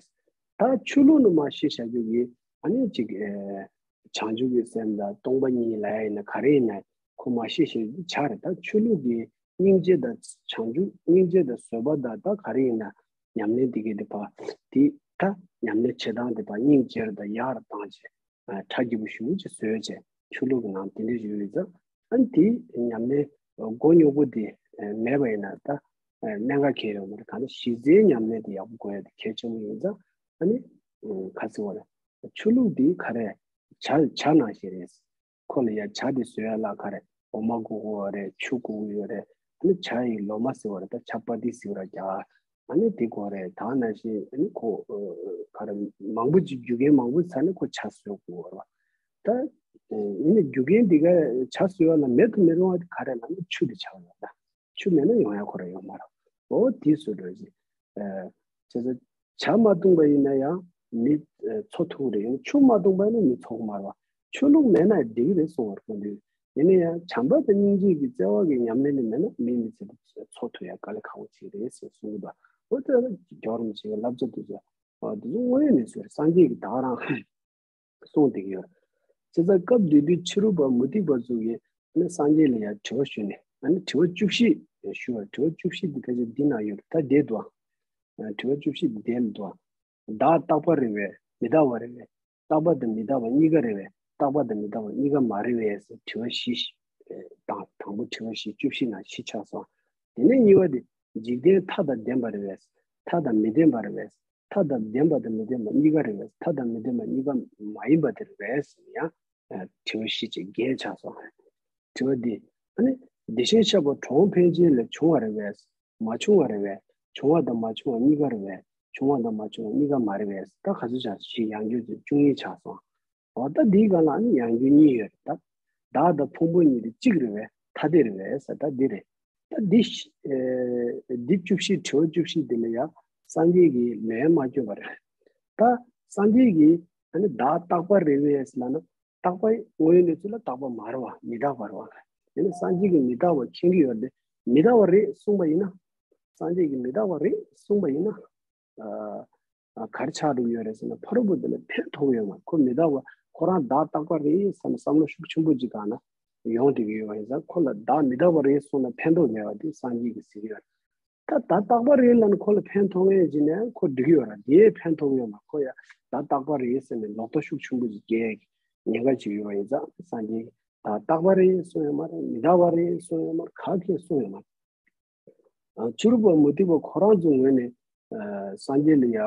ཚོ་རེད། ད་ཆོས་ལུགས་ནི་མ་ཤེས་བྱ་རྒྱུ་གི་ཨ་ནི་ཅིག་ཨེ་བྱང་ཆུབ་ཀྱི་སེམས་དང་སྟོང་པ་ཉིད་ལབ་ཡ་ཡིན་ན་ག་རེ་ཡིན་ན་ཁོ་མ་ཤེས་བྱ་རྒྱུ་ཆ་རེད། ད་ཆོས་ལུགས་ཀྱི་སྙིང་རྗེ་དང་བྱང་ཆུབ་སྙིང་རྗེ་དང་བཟོད་པ་དང་ད་ག་རེ་ཡིན་ན་ཉམས་ལེན་དེ་གི་དེ་བ་དེ་ད་ཉམས་ལེན་བྱེད་སྟངས་དེ་བ་སྙིང་རྗེ་རུ་དང་ཡག་རུ་བཏང་བྱས། ཨ་ཁྲ་རྒྱས་པོ་ཞེ་པོ་ཅིག་བཟོས་བྱས་ཆོས་ལུགས་ཀྱི་ནང་དེ་འདྲ་ཞིག་ཡོད་ཙང་ཨ་ནི་དེའི་ཉམས་ལེན་མགོ་རྙོག་པོ་དེ་མེད་པ་ཡིན་ན་ད་གནད་འགག་གང་ཡང་ཡོད་མ་རེད། གང་ལྟར་གཞི་རྩའི་ཉམས་ལེན་དེ་ཡག་པོ་དགོས་ཡ་དེ་གལ་ཆེན་པོ་ཡིན་ཙང་ཨ་ནི་ག་ཟེར་བ་རེད། ཆོས་ལུགས་དེ་ག་རེ་ཇ་ཇ་ནང་བཞིན་རེད། ཁོ་ལ་ཡ་ཇ་དེ་བཟོ་ཡ་ལ་ག་རེ་འོ་མ་དགོས་ཀྱི་ཡོད་རེད། ཆུ་དགོས་ཀྱི་ཡོད་རེད། ཨ་ནི་ཇ་ཡི་ལོ་མ་ཟེར་བ་རེད། ད་ཇ་པ་ཏི་ཟེར་བ་རྒྱག་ཨ་ནི་དེ་དགོས་རེད། ད་ནང་བཞིན་ཨ་ནི་ཁོ་ཨ་ག་རེ་མང་པོ་ཅིག་རྒྱུ་རྐྱེན་མང་པོ་ཚར་ནས་ཁོ་ཇ་བཟོ་དགོས་རེད་བ། ད་ཨ་ནི་རྒྱུ་རྐྱེན་འདི་ག་ཇ་བཟོ་ཡ་ལ་མེད་དུ་མི་རུང་བ་ག་རེ་ལབ་ན་ཆུ་དེ་ཆགས་ཡོད་ད། ཆུ་མེད་ན་ཡོང་ཡ་ཁོ་རང་ཡོད་མ་རེད། འོ་དེ་བཟོ་འདྲ་ཅིག་ཨ་བྱས་ཙང་ཇ་མ་བཏུང་པ་ཡིན་ན་ཡང་མི་ཨ་འཚོ་ཐུབ་རེད། ཡང་ཆུ་མ་བཏུང་པ་ཡིན་ན་མི་འཚོ་གི་མ་རེད་བ། ཆོས་ལུགས་མེད་ན་འགྲིག་གི་རེད་གསུང་བར་ཁོང་དུས། ཡིན་ན་ཡང་བྱམས་པ་དང་སྙིང་རྗེ་གི་བརྩེ་བ་གི་ཉམས་ལེན་དེ་མེད་ན་མིའི་མི་ཚེ་དེ་འཚོ་ཐུབ་ཡ་དཀའ་ལས་ཁག་པོ་ཅིག་རེད་ཟེར་གསུང་གི་འདུག་འོ་དེ་རྒྱལ་བ་རིན་པོ་ཆེ་གི་བསླབ་བྱ་དེ་ཚོ་འདི་ཚོ་དངོས་ཡོད་གནས་ཚུལ་རེད། སངས་རྒྱས་ཀྱིས་ད་ག་རང་གསུངས་བསྡད་ཀྱི་ཡོད། བྱས་ཙང་སྐབས་དེ་དུས་ཕྱི་རོལ་པ་མུ་སྟེགས་པ་ཚོ་གིས་ཨ་ནི་སངས་རྒྱས་ལ་ཡང་དྲི་བ་ཞུས་ནས་ཨ་ནི་དྲི་བ་བཅུ་བཞི་ཞུ་བ། དྲི་བ་བཅུ་བཞི་འདི་ཕལ་ཆེར་འདི་ན་ཡོད་རེད། ད་བསྡད་འདུག་ཨ་དྲི་བ་བཅུ་བཞི་འདི་བསྡད་འདུག་བདག་རྟག་པ་རེད་པས། མི་རྟག་པ་རེད་པས། རྟག་པ་དང་མི་རྟག་པ་གཉིས་ཀ་རེད་པས། རྟག་པ་དང་མི་རྟག་པ་གཉིས་ཀ་མ་རེད་པས་ཟེར་དྲི་བ་བཞི་ཞིག་དང་། དང་པོ་དྲི་བ་བཞི་བཅུ་བཞི་ནང་བཞི་ཆགས་སོང་། དེ་ནས་གཉིས་པ་དེ་འཇིག་རྟེན་མཐའ་དང་ལྡན་པ་རེད་པས། མཐའ་དང་མི་ལྡན་པ་རེད་པས། མཐའ་དང་ལྡན་པ་དང་མི་ལྡན་པ་གཉིས་ཀ་རེད་པས། མཐའ་དང་མི་ལྡན་པ་གཉིས་ཀ་མ་ཡིན་པ་དེ་རེད་པས་ཟེར་ཡང་དྲི་བ་བཞི་ཅིག་བརྒྱད་ཆགས་སོང་། དྲི་བ་འདི་ཨ་ནི་བདེ་གཤེགས་ཤཱཀྱ་གྲོངས་ཕན་ཆད་ལས་བྱུང་བ་རེད་པས། མ་བྱུང་བ་རེད་པས། བྱུང་བ་དང་མ་བྱུང་བ་གཉིས་ཀ་རེད་པས། བྱུང་བ་དང་མ་བྱུང་བ་གཉིས་ཀ་མ་རེད་པས། ད་ག་ཚོད་ཆགས་ཞིག་ཡང་བསྐྱར་བཅུ་གཉིས་ཆགས་སོང་། འོ་ད་འདིའི་སྒང་ལ་ཨ་ནི་ཡང་བསྐྱར་གཉིས་ཡོད་རེད་ད། བདག་དང་ཕུང་པོ་གཉིས་དེ་གཅིག་རེད་པས། ཐ་དད་རེད་པས་ཟེར་ད་འདི་རེད། ད་འདི་ཨེ་འདི་བཅུ་བཞི་དྲི་བ་བཅུ་བཞི་འདི་ལ་ཡང་སངས་རྒྱས་ཀྱིས་ལན་མ་བསྐྱོན་པ་རེད། ད་སངས་རྒྱས་ཀྱིས་ཨ་ནི་བདག་རྟག་པ་རེད་པས་ལབ་ན་རྟག་པ་དངོས་ཡོད་གནས་ཚུལ་ལ་རྟག་པ་མ་རེད་བ། མི་རྟག་པ་རེད་བ། ཡིན་ན་སངས་རྒྱས་ཀྱིས་མི་རྟག་པ་མཁྱེན་གྱི་ཡོད་རེད། མི་རྟག་པ་རེད་གསུངས་པ་ཡིན་ན། སངས་རྒྱས་ཀྱིས་མི་རྟག་པ་རེད་གསུངས་པ་ཡིན་ན། ཨ་ག་རེ་ཆགས་འགྲོ་གི་ཡོད་རེད་ཟེར་ན་ཕ་རོལ་པོ་དེ་ལ་ཕན་ཐོགས་ཡོད་མ་རེད། ཁོ་མི་རྟག་པ་ཁོ་རང་བདག་རྟག་པ་རེད་བསམ་བསམ་བློ་ཤུགས་ཆེན་པོ་ཅིག་བཏང་ན་ཡོང་བསྡད་ཀྱི་ཡོད་པ་ཡིན་ཙང་ཁོ་ལ་བདག་མི་རྟག་པ་རེད་གསུངས་ན་ཕན་ཐོགས་མེད་པ་དེ་སངས་རྒྱས་ཀྱིས་ཟེར་གྱི་ཡོད་རེད། ད་བདག་རྟག་པ་རེད་ལབ་ན་ཁོ་ལ་ཕན་ཐོགས་ངེས་ཀྱི་ནས་ཁོ་འགྲིག་ཡོད་ར། དེའི་ཕན་ཐོགས་ཡོད་མ་ཁོ་ཡ་བདག་རྟག་པ་རེད་ཟེར་ནས་ལོག་ལྟ་ཤུགས་ཆེན་པོ་ཅིག་སྐྱེ་ཉེན་ཁ་ཅིག་ཡོད་པ་ཡིན་ཙང་སངས་རྒྱས་བདག་རྟག་པ་རེད་གསུངས་ཡོད་མ་རེད། མི་རྟག་པ་རེད་གསུངས་ཡོད་མ་རེད། ག་གེ་གསུངས་ཡོད་མ་རེད། ཨ་ཕྱི་རོལ་པ་མུ་སྟེགས་པ་ཁོ་རང་ཚོའི་ངོས་ནས་ཨ་སངས་རྒྱས་ལ་ཡ་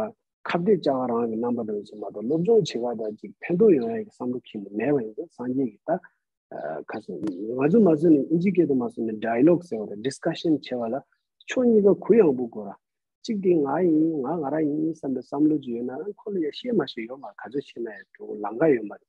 ཁ་གཏད་བཅག་ག་རང་གི་རྣམ་པ་འདྲ་བོ་ཞིག་མ་གཏོགས་སློབ་སྦྱོང་བྱེད་ག་དང་ཅིག་ཕན་ཐོགས་ཡོང་ཡ་གི་བསམ་བློ་ཁྱེར་ནས་མེད་པ་ཡིན་ཙང་སངས་རྒྱས་ཀྱིས་ད། ཁ་སང་ང་ཚོ་མ་བཟོས་ནས་ཨིན་ཇི་སྐད་དུ་མ་བཟོས་ནས་ཌའི་ལོག་ཟེར་བ་རེད། ཌིས་ཀ་ཤན་བྱེད་པ་ལ་ཕྱོགས་གཉིས་ཀ་གུ་ཡངས་པོ་དགོས་ར། གཅིག་དེ་ང་ཡིན་ང་ང་རང་ཡིན་བསམ་པའི་བསམ་བློ་ཅིག་ཡོད་ན་ཁོ་ལ་ཡ་བཤད་མ་བཤད་ཡོད་མ་རེད། ག་ཚོད་བཤད་ན་ཡང་འགྲོ་ལམ་ཁ་ཡོད་མ་རེད།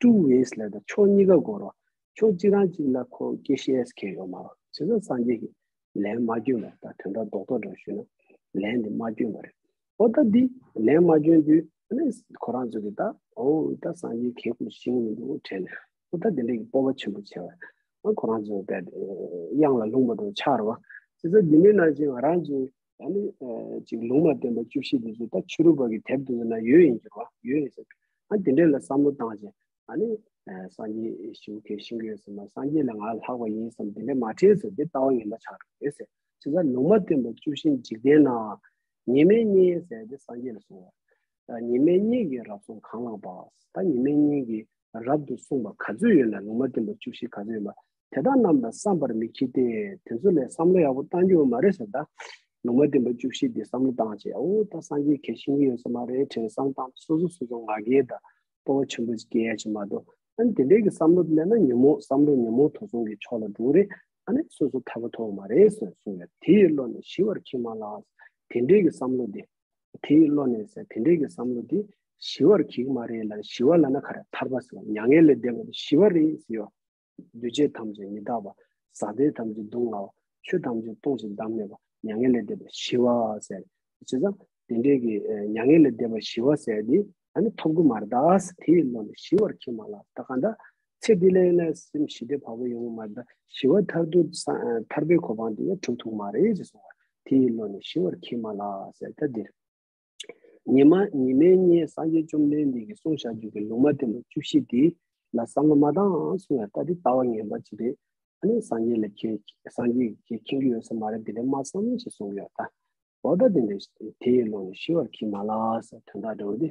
ཊུ་ཝེ་ལབ་ད་ཕྱོགས་གཉིས་ཀ་དགོས་ར། ཕྱོགས་གཅིག་རང་གཅིག་ལ་ཁོ་སྐད་བཤད་མཁན་ཡོད་མ་རེད། བྱས་ཙང་སངས་རྒྱས་ཀྱིས་ལན་མ་བསྐྱོན་པ་ད་དོན་དག་རྡོག་རྡོག་འདྲ་ཞུས་ན་ལན་དེ་མ་བསྐྱོན་པ་རེད། ཨོ་ད་འདི་ལན་མ་བསྐྱོན་དུས་ཨ་ནི་ཁོ་རང་ཚོ་གིས་ད་ཨོ་ད་སངས་རྒྱས་གལ་ཁུར་ཤེས་ཀྱི་མི་འདུག་དྲན་ནས་ཨོ་ད་འདི་འདྲ་གི་སྤོབས་པ་ཆེན་པོ་བྱས་པ་ཨ་ཁོ་རང་ཚོ་ད་གཡང་ལ་ལྷུང་བ་འདྲ་ཆགས་རེད་བ། བྱས་ཙང་འདི་འདྲའི་ནང་བཞིན་ང་རང་ཚོའི་ཨ་ནི་ཅིག་ལུང་མ་བསྟན་པ་བཅུ་བཞི་འདི་ཚོ་ད་ཕྱི་རོལ་པ་གི་དེབ་འདི་ཚོ་ན་ཡོད་ཡིན་གྱི་རེད་བ། ཡོད་ཡིན་ཟེར་ཨ་འདི་འདྲའི་ལ་བསམ་བློ་བཏང་བྱས་ཨ་ནི་ སངས་རྒྱས་ཞེ་པོ་གལ་ཤེས་ཀྱི་ཡོད་ཟེར་མ། སངས་རྒྱས་ལས་ང་ལྷག་པ་ཡིན་བསམ་དེ་འདྲ་མ་དྲན་ཟེར། དེ་ལྟ་བ་ངན་པ་ཆགས་འགྲོ་གི་རེད་ཟེར། བྱས་ཙང་ལུང་མ་བསྟན་པ་བཅུ་བཞི་འཇིག་རྟེན་ན། ཉི་མའི་གཉེན་ཟེར་དེ་སངས་རྒྱས་ལ་གསུངས་པ། ཉི་མའི་གཉེན་གྱིས་རབ་གསུངས་གང་བླངས་པ། ད་ཉི་མའི་གཉེན་གྱིས་རབ་ཏུ་གསུངས་པ་ག་ཚོད་ཡོད་ན། ལུང་མ་བསྟན་པ་བཅུ་བཞི་ག་ཚོད་ཡོད་ན། དེ་དག་རྣམས་ལ་བསམ་པར་མི་བགྱིད་དེ། དེ་ཚོ་ལ་བསམ་བློ་ཡག་པོ་བཏང་རྒྱུ་ཡོད་མ་རེད་ཟེར། ད་ལུང་མ་བསྟན་པ་བཅུ་བཞི་དེ་བསམ་བློ་བཏང་བྱས། འོ་ད་སངས་རྒྱས་གལ་ཤེས་ཀྱི་ཡོད་ས་མ་རེད་དྲན་བསམ་བཏང་། སོ་སོ་སོ་སོ་ང་རྒྱལ་དང་སྤོབས་པ་ཆེན་པོ་སྐྱེ་ཡ་ཅིག་མ་གཏོགས། ཨ་ནི་དེ་འདྲའི་གི་བསམ་བློ་དེ་ལས་ན་ཉོན་མོངས་བསམ་བློ་ཉོན་མོངས་དུག་གསུམ་གྱི་ཕྱོགས་ལ་འགྲོ་རེད། ཨ་ནི་སོ་སོ་ཐར་པ་ཐོབ་མ་རེད་ཟེར་གསུངས་ཡོད། དེ་ཡི་བློ་ནི་ཞི་བར་གྱིས་མ་ལགས། དེ་འདྲའི་གི་བསམ་བློ་དེ། དེ་ཡི་བློ་ནི་ཟེར། དེ་འདྲའི་གི་བསམ་བློ་དེ་ཞི་བར་གྱིས་མ་རེད་ལ། ཞི་བ་ལ་ན་ག་རེ། ཐར་པ་ཟེར་བ། མྱ་ངན་ལས་འདས་པ་དེ་ཞི་བ་རེད་ཟེར་ཡོད། འདུས་བྱས་ཐམས་ཅད་མི་རྟག་པ། ཟག་བཅས་ཐམས་ཅད་སྡུག་བསྔལ་བ། ཆོས་ཐམས་ཅད་སྟོང་ཞིང་བདག་མེད་པ། མྱ་ངན་ལས་འདས་པ་ཞི་བ་ཟེར། བྱས་ཙང་དེ་འདྲའི་གི་མྱ་ངན་ལས་འདས་པ་ཞི་བ་ཟེར་དེ་ཨ་ནི་ཐོབ་གི་མ་རེད་ད་ཟེར། དེ་ཡི་བློ་ནི་ཞི་བར་གྱིས་མ་ལགས། ད་གང་ལྟར་ཚེ་འདི་ལ་ཡིན་ན་སེམས་ཞི་བདེ་བག་ཕེབས་ཡོང་གི་མ་རེད་ད། ཞི་བ་མཐར་ཐུག་ཐར་པའི་གོ་འཕང་དེ་ཡང་གྲུབ་ཐུབ་མ་རེད་ཅེས་གསུངས་པ། དེ་ཡི་བློ་ནི་ཞི་བར་གྱིས་མ་ལགས་ཟེར། ད་འདིར། ཉི་མ་ཉི་མའི་གཉེན་སངས་རྒྱས་བཅོམ་ལྡན་འདས་ཀྱིས་གསུངས་བཞག་རྒྱུ་གི་ལུང་མ་བསྟན་པ་བཅུ་བཞི་དེ་ལ་བསམ་བློ་མ་བཏང་གསུངས་ཡ། ད་དེ་ལྟ་བ་ངན་པ་ཅིག་རེད། ཨ་ནི་སངས་རྒྱས་ལ་ཁྱེད་སངས་རྒྱས་ཀྱིས་ཁྱེད་མཁྱེན་གྱི་ཡོད་ས་མ་རེད། དེ་འདྲ་མ་བསམ་ཞེས་གསུངས་ཡོད་ད། འོ་ད་དེ་འདྲ་དེ་ཡི་བློ་ནི་ཞི་བར་གྱིས་མ་ལགས་ཟེར་དོན་དག་འདྲ་བོ་དེ།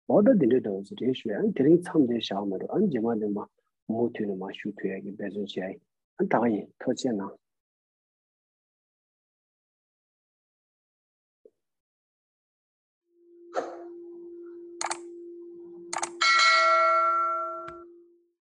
འོ་ད་དེ་འདྲ་འདྲ་བོ་ཅིག་རེད་ཞུ་ཡ། ཨ་ནི་དེ་རིང་མཚམས་འདིར་བཞག་མ་འགྲོ། ཨ་ནི་རྗེས་མ་དེ་མ་མུ་མཐུད་ནས་མ་ཞུ་ཐུབ་ཡ་གི་འབད་བརྩོན་བྱེད་ཡ་ཡིན། ཨ་ནི་ད་ག་ཡིན། ཐུགས་རྗེ་གནང་།